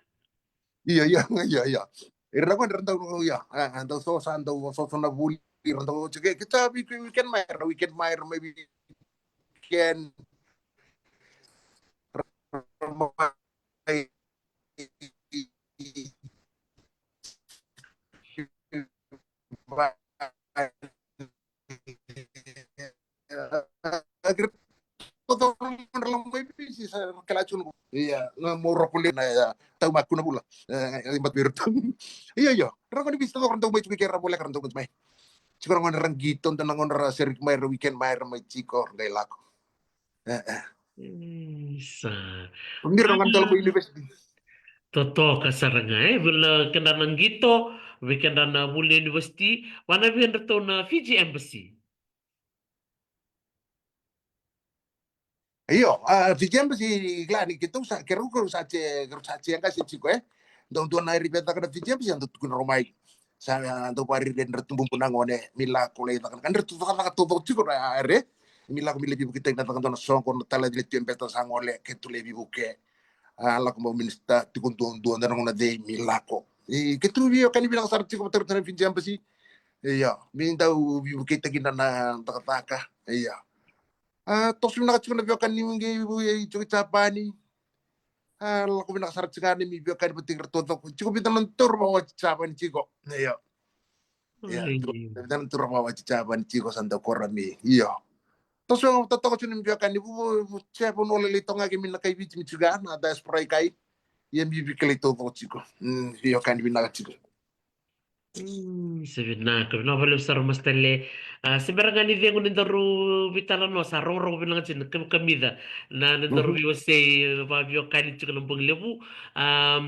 Ia, ia, ia, ia. Ira na gone ra dau, ia, a, a, dau so, sa dau so, so na vuli, ira dau tiko, ke, ke ta weekend mai, ra weekend mai, ra mai weekend. Ra mai Ia, na mo roko le na, ia, tau maku na vula. E, e, bat vei iratou. Ia, ia. Ra gone ni Viti taucoko ra dau mai tiko ke ra voleka ra dau mai. Tiko ra gone ra qito, dua na gone ra sereki mai ra weekend mai ra mai tiko ra qai lako. E, e. Mm, sa. Mira na gana tale mo university. Totoka sara ga, e, vei na kedra na qito, vei kedra na vuli university, vana vei kedratou na Fiji Embassy. Io, a, Fiji Embassy, kila ni keitou sa, keirau, keirau sa tse, keirau sa tse qase tiko, e. Dau dua na iri vei caka na Fiji Embassy, a dau tukuna rau mai. Sa, a, dau vakariri dra tububu na gone, mi lako lai caka, ka dra tu cakacaka taucoko tiko, a, re. Mi lako mi lai veivuke taki na caka dua na soqo, na tala ni le tu e beta sa gole, keitou lai veivuke. A, lako mai o minisita, tiko duadua, dua na gauna cei, mi lako. E, keitou veiwekani vinaka sara tiko, vata kei na Fiji Embassy. Io, mi dau veivukeitaki na, na cakacaka. Io. A, toso vinaka tiko na veiwekani qai tiko i Japani. A, lako vinaka sara tiko ga na neimami veiwekani vata kei ira taucoko. Tiko vica na turaga vakaoti Japani tiko. Io. Io, vica na turaga vakaoti Japani tiko sa dau kora mai. Io. Toso totoka tiko na neimami veiwekani. Vu, vu, vu, tse vanua lailai toka ga keimami na kai Viti mai tiko ga, na diaspora i kai. Ia mi veikilai taucoko tiko. Mm, veiwekani vinaka tiko. Mm, sa vinaka, vinaka vakalevu sara Master Le. A, se bera ga ni cegu ni daru veitalanoa, sa rogorogo vinaka tiko na kamikamica na, na daru veiwasei, vaveiwekani tiko na bogi levu. A,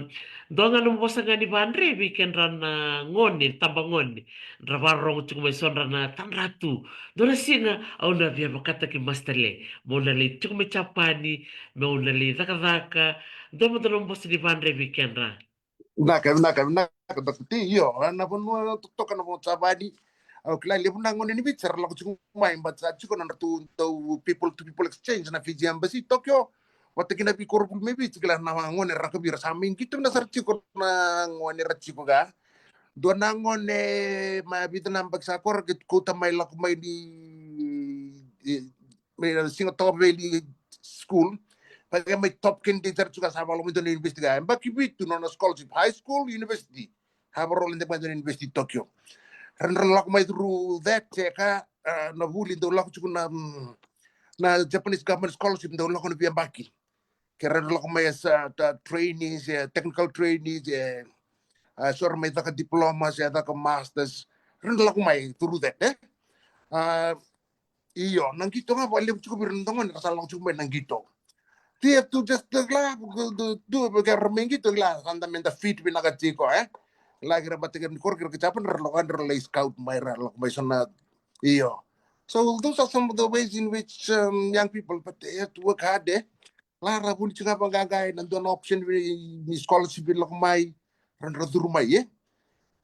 dua ga na vosa ga ni vadre vei kedra na gone, tabagone, dra vakarorogo tiko mai, so dra na tadra tu. Dua na siga au na via vakataki Master Le meu na lai tiko mai Japani, meu na lai cakacaka. Dua mada na vosa ni vadre vei kedra. Vinaka, vinaka, vinaka, Doctor T. Io, na vanua totoka na vanua Japani. Au kila levu na gone ni Viti sa ra lako tiko mai, but sa tiko na nodratou dau people to people exchange na Fiji Embassy Tokyo. Vata kei na veikoronivuli mai Viti, kila na gone ra lako vei ira sa mai qito vinaka sara tiko na gone ra tiko ga. Dua na gone mai vica na yabaki sa koya ra qai kauta mai, lako mai ni, e, mai na Siga Toka Valley School. Vaka mai top candidate sara tiko ga, sa vakarau mai dua na university ga. Yabaki vitu nona scholarship, high school, university. Sa vakarau lai dua mai dua na university Tokyo. Ra, ra lako mai through that, e ka, a, na vuli dau lako tiko na, mm, na Japanese government scholarship dau lako na veiyabaki. Ke ra lako mai as, a, ta, trainees, e, technical trainees, e, a, so ra mai caka diplomas, e, caka masters. Ra lako mai through that, e. A, io, na qito ga vakalevu tiko vei ira na gone, ra sa lako tiko mai na qito. They have to just, uh, kila, do, do, do, ke ra mai qito, kila, sa da me da fit vinaka tiko, e. Kila, ke ra vata kei ira ni koro, ke ra ki Japan, ra lako, ra lai scout mai, ra lako mai so na, io. So those are some of the ways in which, um, young people, but they have to work hard, e. Kila, ra vuli tiko ga vaqaqa, e na dua na option vei, ni scholarship vei lako mai, ra, ra curu mai, e.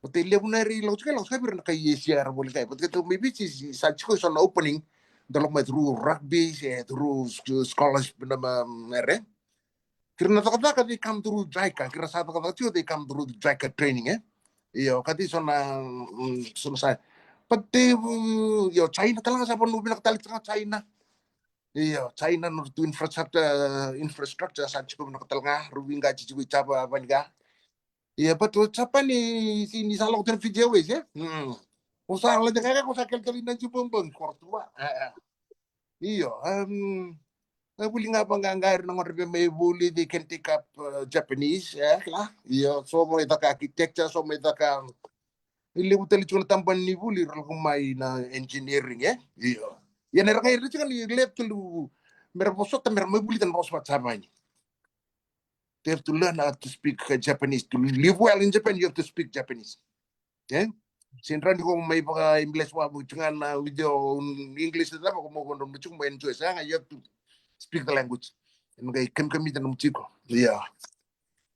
Vata e levu na ira i lako tiko, lako tiko vei ira na kai Asia, ra voli kai. Vata keitou mai Viti, sa tiko so na opening, da lako mai through rugby, e, through sc-, scholarship na ma, mere. Ke ra na cakacaka, they come through JICA. Ke ra sa cakacaka tiko, they come through the JICA training, e. Io, ka tei so na, mm, so na sa. But they, mm, io, China tale ga sa vanua vinaka tale tiko ga China. Io, China nodratou infrastructure, infrastructure sa tiko vinaka tale ga, rau veiqati tiko i Japani ga. Io, but o Japani, se ni sa lako tu na Fiji Airways, e? Mm. O sa lade kaka, o sa kele tale na jiu bogi, koro tu va. E, e. Io, em, e vuli ga vaqaqa ira na gone ra via mai vuli, they can take up, uh, Japanese, e, kila. Io, so mai caka architecture, so mai caka, e levu tale tiko na tabana ni vuli ra lako mai na engineering, e? Io. Ia na ira ga ira tiko ni levu tale, me ra vosota, me ra mai vuli tale na vosa vaka Japani. They have to learn how to speak, uh, Japanese. To live well in Japan, you have to speak Japanese. E? Se dra ni ko mai vaka English wa, mo tiko ga na with your own English, cava ko mo ko dro mo tiko mo enjoy. Sa ga, you have to speak the language. E na qai kamikamica na mo tiko. Ia.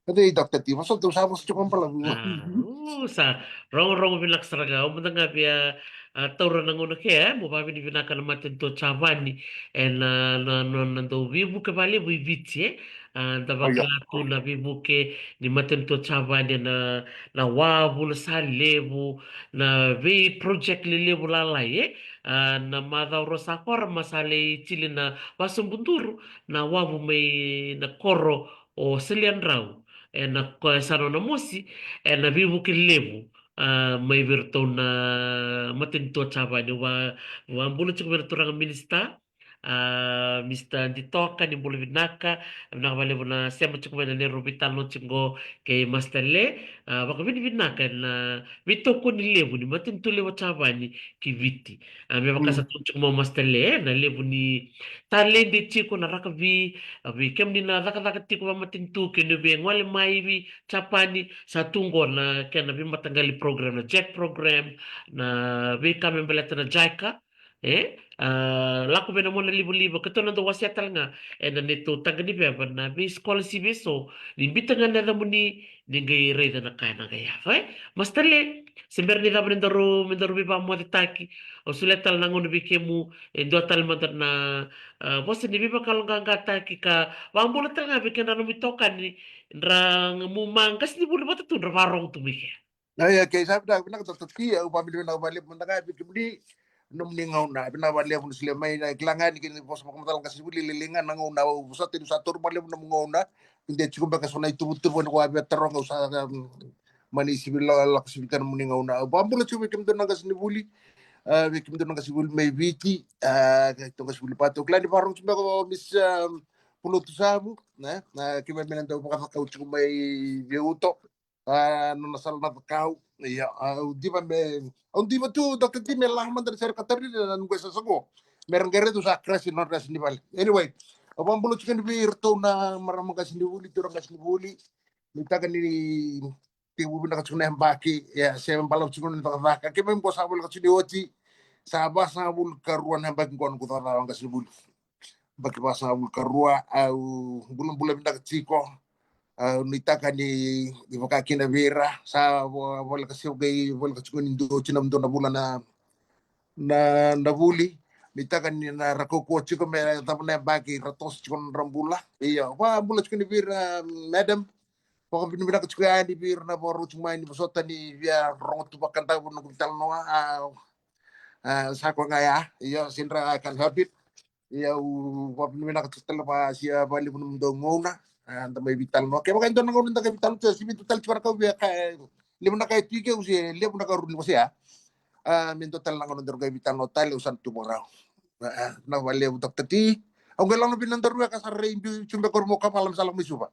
Ka tei Doctor T, vosota, au sa vosa tiko balavu. A, u, sa rogorogo vinaka sara ga. Au mada ga via, a, taura na gauna ke, e, mo vakavinavinaka na matanitu o Japani, e, na, na, na, na dau veivuke vakalevu i Viti, e. A, da vakila tu na veivuke ni matanitu o Japani, e, na, na wavu, na sa levu, na vei project lelevu lalai, e. A, na macawa rua sa koya ra ma sa lai tili na vasubuduru na wavu mai na koro o Seliadrau, e na ko-, e sa nona mosi, e na veivuke levu, a, mai vei iratou na matanitu o Japani. Au va, vakabula tiko vei ira turaga minisita, A, Mr Ditoka, ni bula vinaka. Vinaka vakalevu na sema tiko mai na neirau veitalanoa tiko qo kei Master Le. A, vakavinavinaka ena veitokoni levu ni matanitu levu o Japani ki Viti. A, me vaka sa tukuni tiko mai o Master Le, e, na levu ni taledi tiko na rakavi, a, vei kemuni na cakacaka tiko vakamatanitu kei na via gole mai vei Japani, sa tu qo na kena veimataqali program, na JAC program, na veika me baleta na JICA, e, a, lako vei na monalivaliva, keitou na dau wasea tale ga ena neitou taqa ni veva na vei scholarship eso, ni biuta ga na yacamuni, ni qai raica na ka ena qai yaco, e. Master Le, se bera ni cava ni daru, me daru veivakamocetaki, au solia tale na gauna vei kemu, e dua tale mada na, a, vosa ni veivakayaloqaqataki ka vakabula tale ga vei keda na nomu itokani, dra mu ma qasenivuli vata tu dra vakarogo tu mai kea. Io, okay, sa vinaka, vinaka Doctor T, au vakavinavinaka vakalevu mada ga vei kemuni, nomuni gauna, vinaka vakalevu na solia mai, na kila ga ni kena vosa vakamacala qasenivuli, lailai ga na gauna, au vosota ni sa toro vakalevu nomu gauna, kei de tiko beka so na ituvatuva ni ko a via taroga, au sa, um, mani sivi lo, lako sivi tana nomuni gauna. Au vakabula tiko vei kemudou na qasenivuli, a, vei kemudou na qasenivuli mai Viti, a, keitou qasenivuli vata. Au kila ni vakarogo tiko beka o Miss, um, Pulotu Savu, ne? A, keimami na dau vakacakau tiko mai Viuto. A, nona sala na cakau. Ia, a, au diva me, au diva tu, Doctor T, me la mada na sere Katarina na noqu sasa qo. Me ra qai raica au sa crush na nodra yasa ni vale. Anyway, au vakabula tiko yani vei iratou na marama qasenivuli, turaga qasenivuli. Nuitaka ni tekivu vinaka tiko na yabaki, ia, se balavu tiko na cakacaka. Keimami qo sa voleka tiko ni oti, sa vasagavulu ka rua na yabaki qo noqu cakacaka vaqasenivuli. Yabaki vasagavulu ka rua, au bulabula vinaka tiko. Au nuitaka ni, ni vaka kina vei ira, sa vo-, voleka, se qai voleka tiko ni dua, oti na dua na vula na, na, na vuli. Nuitaka ni na ra kaukauwa tiko me cava na yabaki ra toso tiko na nodra bula. Ia, vakabula tiko yani vei ira, madam. Vakavinavinaka tiko yani vei ira na vakarau tiko mai, ni vosota ni via rogo tu vakadavu na noqu veitalanoa. A, a, sa koya ga ya. Ia, se dra, I can't help it. Ia, au vakavinavinaka tiko tale vakasia vakalevu nomudou gauna, a, da mai veitalanoa. Kevaka e dua na gauna da qai veitalanoa tiko, se me dua tale tiko na ka au via kaya, levu na ka e tu i ke, au se levu na ka au rawa ni wasea. A, me dua tale na gauna daru qai veitalanoa tale, au sa na tu vakarau. A, a, vinaka vakalevu Doctor T. Au qai lako vei na daru ka sa rai biu tiko beka o ira mo kavala me sa lako mai Suva.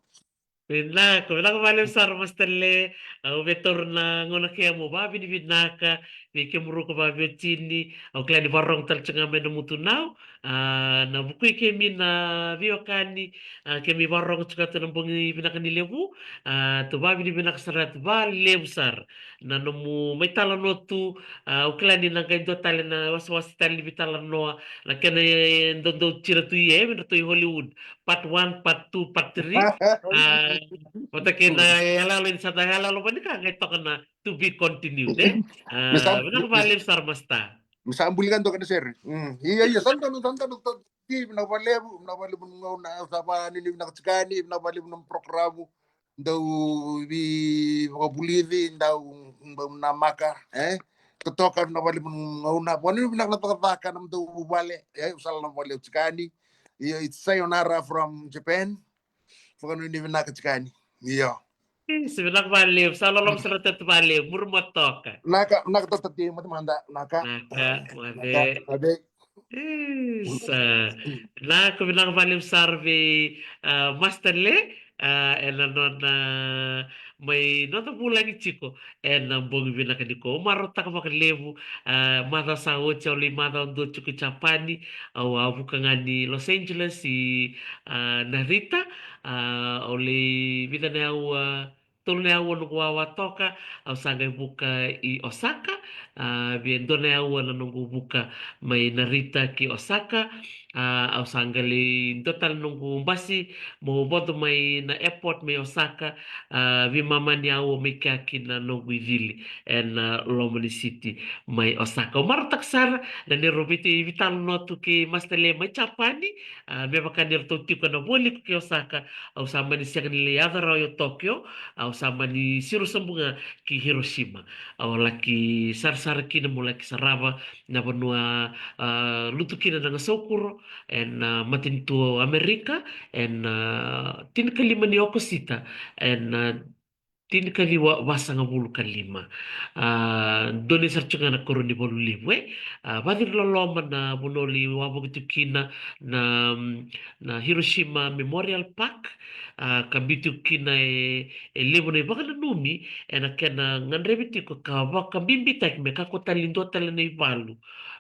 Vinaka, vinaka vakalevu sara Master Le, au via taura na gauna kea mo vakavinavinaka vei kemuru ko vakaveiwatini, au kila ni vakarorogo tale tiko ga mai na mutunau, a, na vukui kemi na veiwekani, a, kemi vakarorogo tiko ena bogi vinaka ni levu, a, tou vakavinavinaka sara, tou vakalevu sara na nomu mai talanoa tu, a, au kila ni na qai dua tale na wasewase tale ni veitalanoa, na kena, e, dodonu tiko tu, e, me ratou i Hollywood. Part one, part two, part three. A, vata kei na yaloyalo ni sa da yaloyalo vani ka qai toka na to be continued, e? A, vinaka vakalevu sara Master. Me sa buli ga dua kena sere. Mm. Ia, ia, sa donu, sa donu, sa donu. Ti, vinaka vakalevu, vinaka vakalevu na gauna, au sa vakanuinui vinaka tiko yani, vinaka vakalevu na program. Dau veivakavulici, dau, dau namaka, e? Totoka, vinaka vakalevu na gauna, vakanuinui vinaka na cakacaka, na dau vale, e? Au sa lako vakalevu tiko yani. Io, it's sayonara from Japan. Vakanuinui vinaka tiko yani. Io. Isi, vinaka vakalevu, sa loloma sara tale tu vakalevu, muri mo toka. Naka, naka Doctor T, mate mada, naka. Naka, mate. Naka, mate. Isa. Naka, vinaka vakalevu sara vei, a, Master Le, a, ena nona mai noda vulagi tiko ena bogi vinaka nikua. Au marautaka vakalevu, a, macawa sa oti au lai macawa dua tiko i Japani, au a vuka ga ni Los Angeles i, a, Narita, a, au lai vica na aua, tolu na aua noqu wawa toka, au sa qai vuka i Osaka, a, via dua na aua na noqu vuka mai Narita ki Osaka, a, au sa qai lai dua tale noqu basi mo vodo mai na airport mai Osaka, a, veimama ni aua mai kea ki na noqu icili ena loma ni city mai Osaka. Au marautaka sara na neirau veitalanoa tu kei Master Le mai Japani, a, me vaka ni ratou tiko ena vualiku ki Osaka, au sa mani sega ni lai yaco rawa i Tokyo, au sa mani siro sobu ga ki Hiroshima. Au laki sarasara kina meu laki sarava na vanua, a, lutu kina na gasaukuro ena, a, matanitu o Amerika, ena, a, tinikalima ni Okosita, ena, a, tinikaciwa vasagavulu ka lima. A, donuya sara tiko ga na koro ni valu levu, e. A, vaciri loloma na vanua ni wavoki tiko kina na, na Hiroshima Memorial Park, a, ka biu tiko kina e, e levu na ivakananumi ena kena gadrevi tiko ka vakabibitaki me kakua tale ni dua tale na ivalu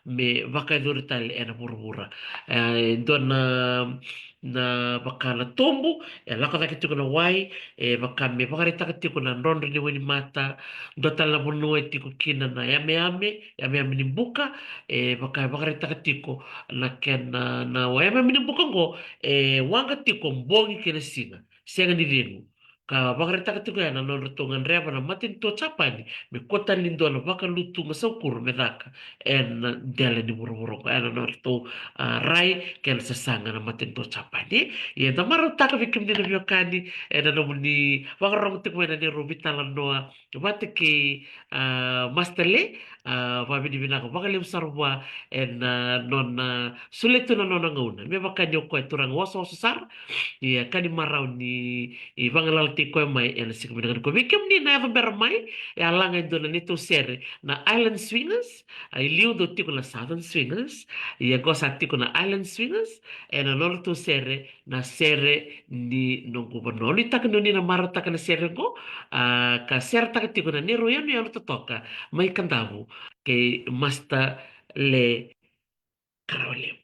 me vakayacori tale ena vuravura. E dua na, na vaka na tobu e lako cake tiko na wai, e vaka me vakaraitaka tiko na drodro ni wainimata, dua tale na vanua e tiko kina na yameyame, yameyame ni buka, e vaka e vakaraitaka tiko na kena, na yameyame ni buka oqo e waqa tiko bogi kei na siga, sega ni cegu. Ka vakaraitaka tiko ya na nodratou gadreva na matanitu o Japani me kua tale ni dua na vakalutu gasaukuro me caka ena dela ni vuravura oqo, ena nodratou, a, rai kei na sasaga na matanitu o Japani. Ia da marautaka vei kemuni na veiwekani ena nomuni vakarorogo tiko mai na neirau veitalanoa vata kei, a, Master Le, a, vakavinavinaka vakalevu sara vua ena, a, nona, a, solia tu na nona gauna. Me vaka ni o koya turaga osooso sara, ia ka ni marau ni vagalalataki koya mai ena siga vinaka nikua. Vei kemuni na yaco bera mai, e a laga e dua na neitou sere na Island Swingers, a, i liu dau tiko na Southern Swingers, ia qo sa tiko na Island Swingers ena nodratou sere na sere ni noqu vanua. Nuitaka ni oni na marautaka na sere oqo, a, ka seretaka tiko na neirau yanuyanu totoka mai Kadavu kei Master Le Karawalemu.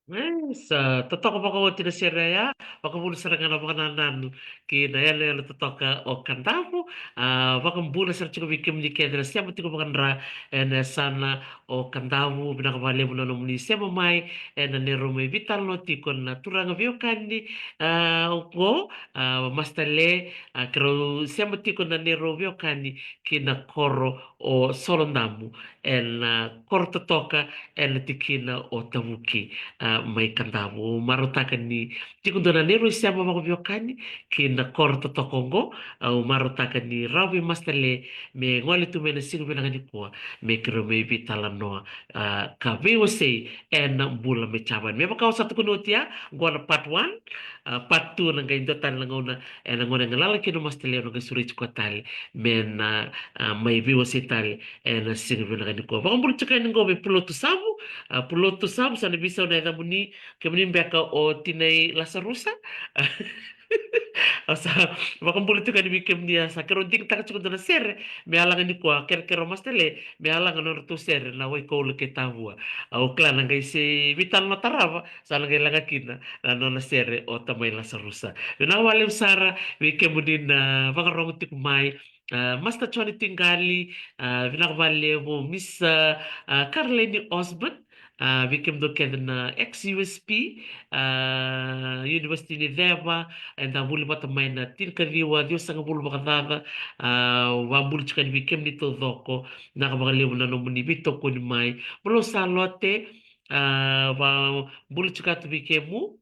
E, sa totoka vakaoti na sere ya. Vakavuna sara ga na vakanananu ki na yaloyalo totoka o Kadavu. A, vakabula sara tiko vei kemuni kece na sema tiko vakadra ena yasana o Kadavu. Vinaka vakalevu na nomuni sema mai ena neirau mai veitalanoa tiko na turaga veiwekani, a, oqo, a, Master Le, a, keirau sema tiko na neirau veiwekani ki na koro o Solodamu, ena koro totoka ena tikina o Tavuki, a, mai Kadavu. Marautaka ni tiko dua na neirau isema vakaveiwekani ki na koro totoka oqo. Au marautaka ni rawa vei Master Le me gole tu mai na siga vinaka nikua me keirau mai veitalanoa, a, ka veiwasei ena bula mai Japani. Me vaka au sa tukuna oti ya, oqo na part one. A, part two na qai dua tale na gauna ena gauna e galala kina o Master Le, au na qai sureti koya tale me na, a, mai veiwasei tale ena siga vinaka nikua. Vakabula tiko yani qo vei Pulotu Savu. A, Pulotu Savu, sa na veisau na yacamuni, kemuni beka o tinai Lasarusa. Au sa vakabula tiko yani vei kemuni, a, sa keirau digitaka tiko dua na sere me yala ga nikua, kerekere o Master Le me yala ga na nodratou sere na Waikoula kei Tavua. Au kila na qai se veitalanoa tarava sa na qai laga kina na nona sere o tamai Lasarusa. Vinaka vakalevu sara vei kemuni na vakarogo tiko mai. A, Master Johnny Tiqali, a, vinaka vakalevu, Miss, a, a, Caroline Osborne, a, vei kemudou kece na ex U S P, a, University ni Ceva, eda vuli vata mai na tinikaciwa ciwasagavulu vakacaca. A, au vakabula tiko yani vei kemuni taucoko, vinaka vakalevu na nomuni veitokoni mai. Bulou Salote, a, vakabula tiko atu vei kemu.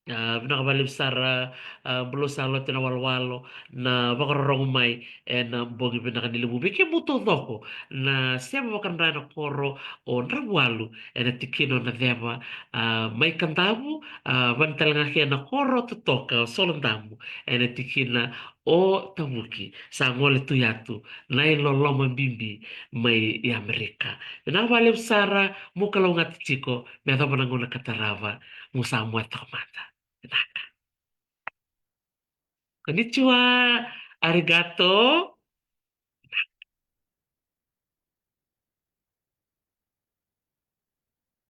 A, vinaka vakalevu sara, a, Bulou Salote na walowalo, na vakarorogo mai ena bogi vinaka ni levu. Vei kemudou taucoko na sema vakadra ena koro o Dravualu ena tikina o Naceva, a, mai Kadavu, a, vani tale ga kei na koro totoka o Solodamu ena tikina o Tavuki. Sa gole tu yatu na iloloma bibi mai Amerika. Vinaka vakalevu sara, mo kalougata tiko me yacova na gauna ka tarava, mo sa moce toka mada. Vinaka. Konnichiwa, arigato.